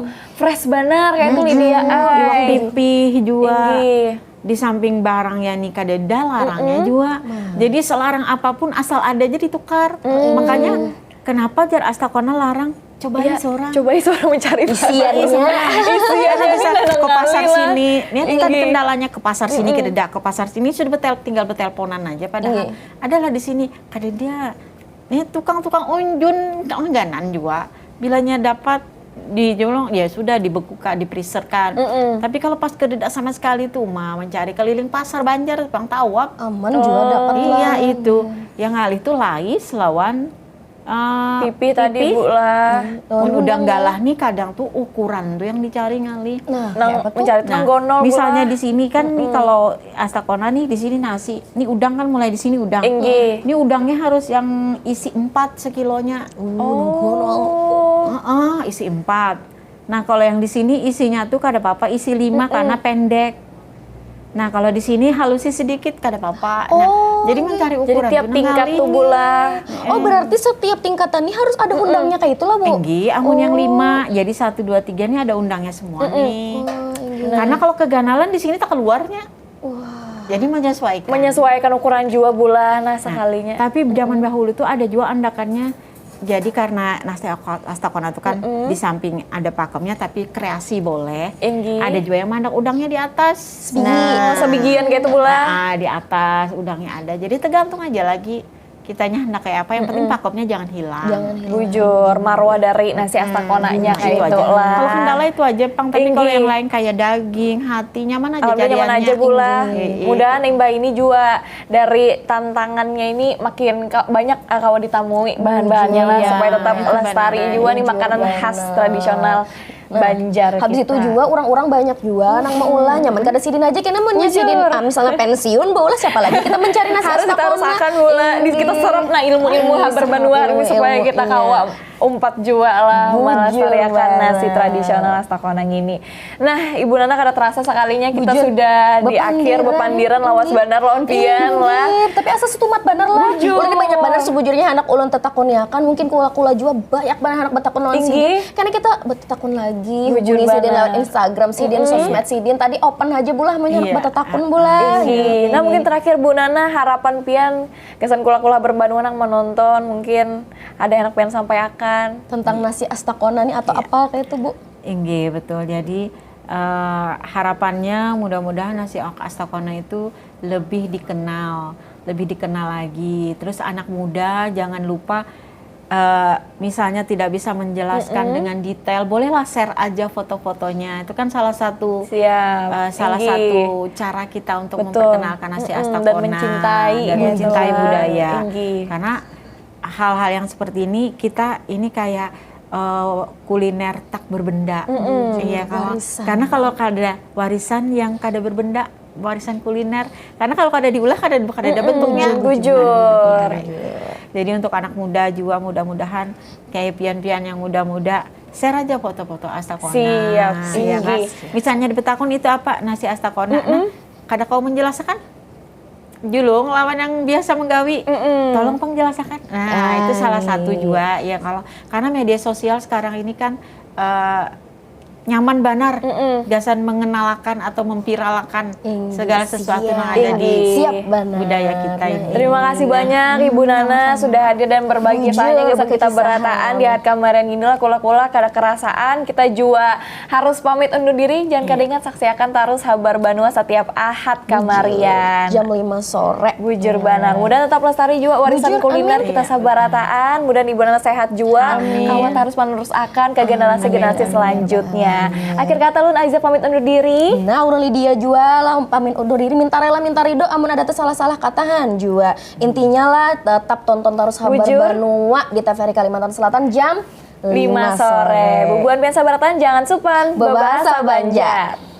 fresh banar kayak itu, Lydia. Iwak pipih jua. Inggih. Di samping barangnya nih kadada, larangnya jua. Jadi selarang apapun asal ada aja ditukar. Makanya kenapa jar astakona larang? Cobai seorang. Cobai seorang mencari isiannya. Isiannya bisa ke pasar sini. Ini tadi kendalanya ke pasar sini, kadada ke pasar sini, sudah betel, tinggal betelponan aja. Padahal adalah di sini, kadada. Ini tukang-tukang unjun, tukang ganan jua. Bilanya dapat dijulung, ya sudah, dibekuka, di-freezerkan. Tapi kalau pas kadada sama sekali tuh, ma mencari keliling pasar Banjar, pang tawap. Aman jua dapat lah. Iya, itu. Yang ngalih tuh lais lawan eh, pipih tadi, Bu, lah. Mun udang galah nih kadang tuh ukuran tuh yang dicari ngalih. Nah, mencari tukang gondol, Bu, lah. Misalnya di sini kan nih kalau astakona nih, di sini nasi. Nih udang kan mulai di sini udang. Inggih. Nih udangnya harus yang isi empat sekilonya. Oh. Heeh, isi empat. Nah, kalau yang di sini isinya tuh kada apa-apa, isi lima karena pendek. Nah, kalau di sini halusnya sedikit, kada apa-apa. Nah, jadi mencari ukuran. Jadi tiap tingkat tuh, bulah. Oh, berarti setiap tingkatan nih harus ada undangnya kayak itulah, Bu? Tinggi, amun yang lima. Jadi satu, dua, tiga nih ada undangnya semua nih. Karena kalau keganalan di sini tak keluarnya. Wah. Jadi menyesuaikan. Menyesuaikan ukuran jua, bulah, nah, sekalinya. Tapi zaman dahulu tuh ada juga andakannya. Jadi karena nasi astakona itu kan di samping ada pakemnya, tapi kreasi boleh. Inggih. Ada juga yang mandak udangnya di atas. Nah, sebigian kayak itu, bulah. Ah, di atas udangnya ada. Jadi tergantung aja lagi kitanya hendak kayak apa, yang penting pakemnya jangan hilang. Jangan hilang. Bujur, marwah dari nasi astakonanya kayak itu lah. Kalau kendala itu aja pang, tapi kalau yang lain kayak daging, hati, nyaman aja. Alhamdulillah, nyaman aja, bulah. Mudahan imbah ini juga dari tantangannya ini makin banyak, ah, kawa ditamui bahan-bahannya lah, supaya tetap lestari juga nih makanan khas tradisional Banjar. Habis itu juga orang-orang banyak juga nang maulah, nyaman kada sidin aja kena, munnya sidin, ah, misalnya pensiun, baulah siapa lagi kita mencari nasi astakona. Harus ditarusakan, bulah. Kita serap nah ilmu-ilmu habar banua ini supaya kita kawa umpat jua lah melestariakan nasi tradisional astakona ngini. Nah, Ibu Nana, kada terasa sekalinya kita sudah di akhir bepandiran, lawas banar lawan pian lah. Tapi asa setumat banar lah. Ulun ini banyak banar sebujurnya handak ulun tetakuniakan, mungkin kula-kula jua banyak banar handak betakun lawan sidin. Karena kita betakun lagi, hubungi sidin lewat Instagram sidin, sosmed sidin. Tadi open aja, bulah, mun handak betetakun, bulah. Nah, mungkin terakhir, Bu Nana, harapan pian gasan kula-kula berbanua nang menonton, mungkin ada yang pian sampaiakan tentang nasi astakona nih atau apa kayak itu, Bu? Inggih, betul. Jadi, eh, harapannya mudah-mudahan nasi astakona itu lebih dikenal, lebih dikenal lagi. Terus anak muda jangan lupa, eh, misalnya tidak bisa menjelaskan dengan detail, bolehlah share aja foto-fotonya. Itu kan salah satu, eh, salah satu cara kita untuk memperkenalkan nasi astakona dan mencintai budaya. Karena hal-hal yang seperti ini, kita ini kayak, eh, kuliner tak berbenda. Iya, kalau karena kalau kada warisan yang kada berbenda, warisan kuliner. Karena kalau kada diulah, kada, kada ada bentuknya. Bujur. Jadi untuk anak muda juga, mudah-mudahan kayak pian-pian yang muda-muda, share aja foto-foto astakona. Siap. Iya, kan? Misalnya dipetakun itu apa nasi astakona, nah, kada kawa menjelaskan, julung lawan yang biasa menggawi. Tolong pang jelasakan. Nah, itu salah satu juga ya, kalau karena media sosial sekarang ini kan, eh, nyaman banar gasan mengenalakan atau memviralakan segala sesuatu yang ada di siap banar budaya kita ini. Terima kasih banyak Ibu Nana sudah hadir dan berbagi kisahnya gasan kita berataan di Ahad kamarian gini lah, kula-kula kada kerasaan kita jua harus pamit undur diri. Jangan kada ingat saksiakan tarus Habar Banua setiap Ahad kamarian. Jam lima sore. Bujur banar. Mudah tetap lestari juga warisan kuliner kita sabarataan. Mudah Ibu Nana sehat juga. Kawan harus menerus akan ke generasi-generasi selanjutnya. Akhir kata lun Aiza pamit undur diri. Nah, urang Lydia jua lah pamit undur diri, minta rela minta ridho amun ada tersalah-salah katahan jua. Intinya lah tetap tonton terus Habar Banua di T V R I Kalimantan Selatan jam lima sore. Bubuhan pian sabarataan jangan supan Bebahasa Banjar.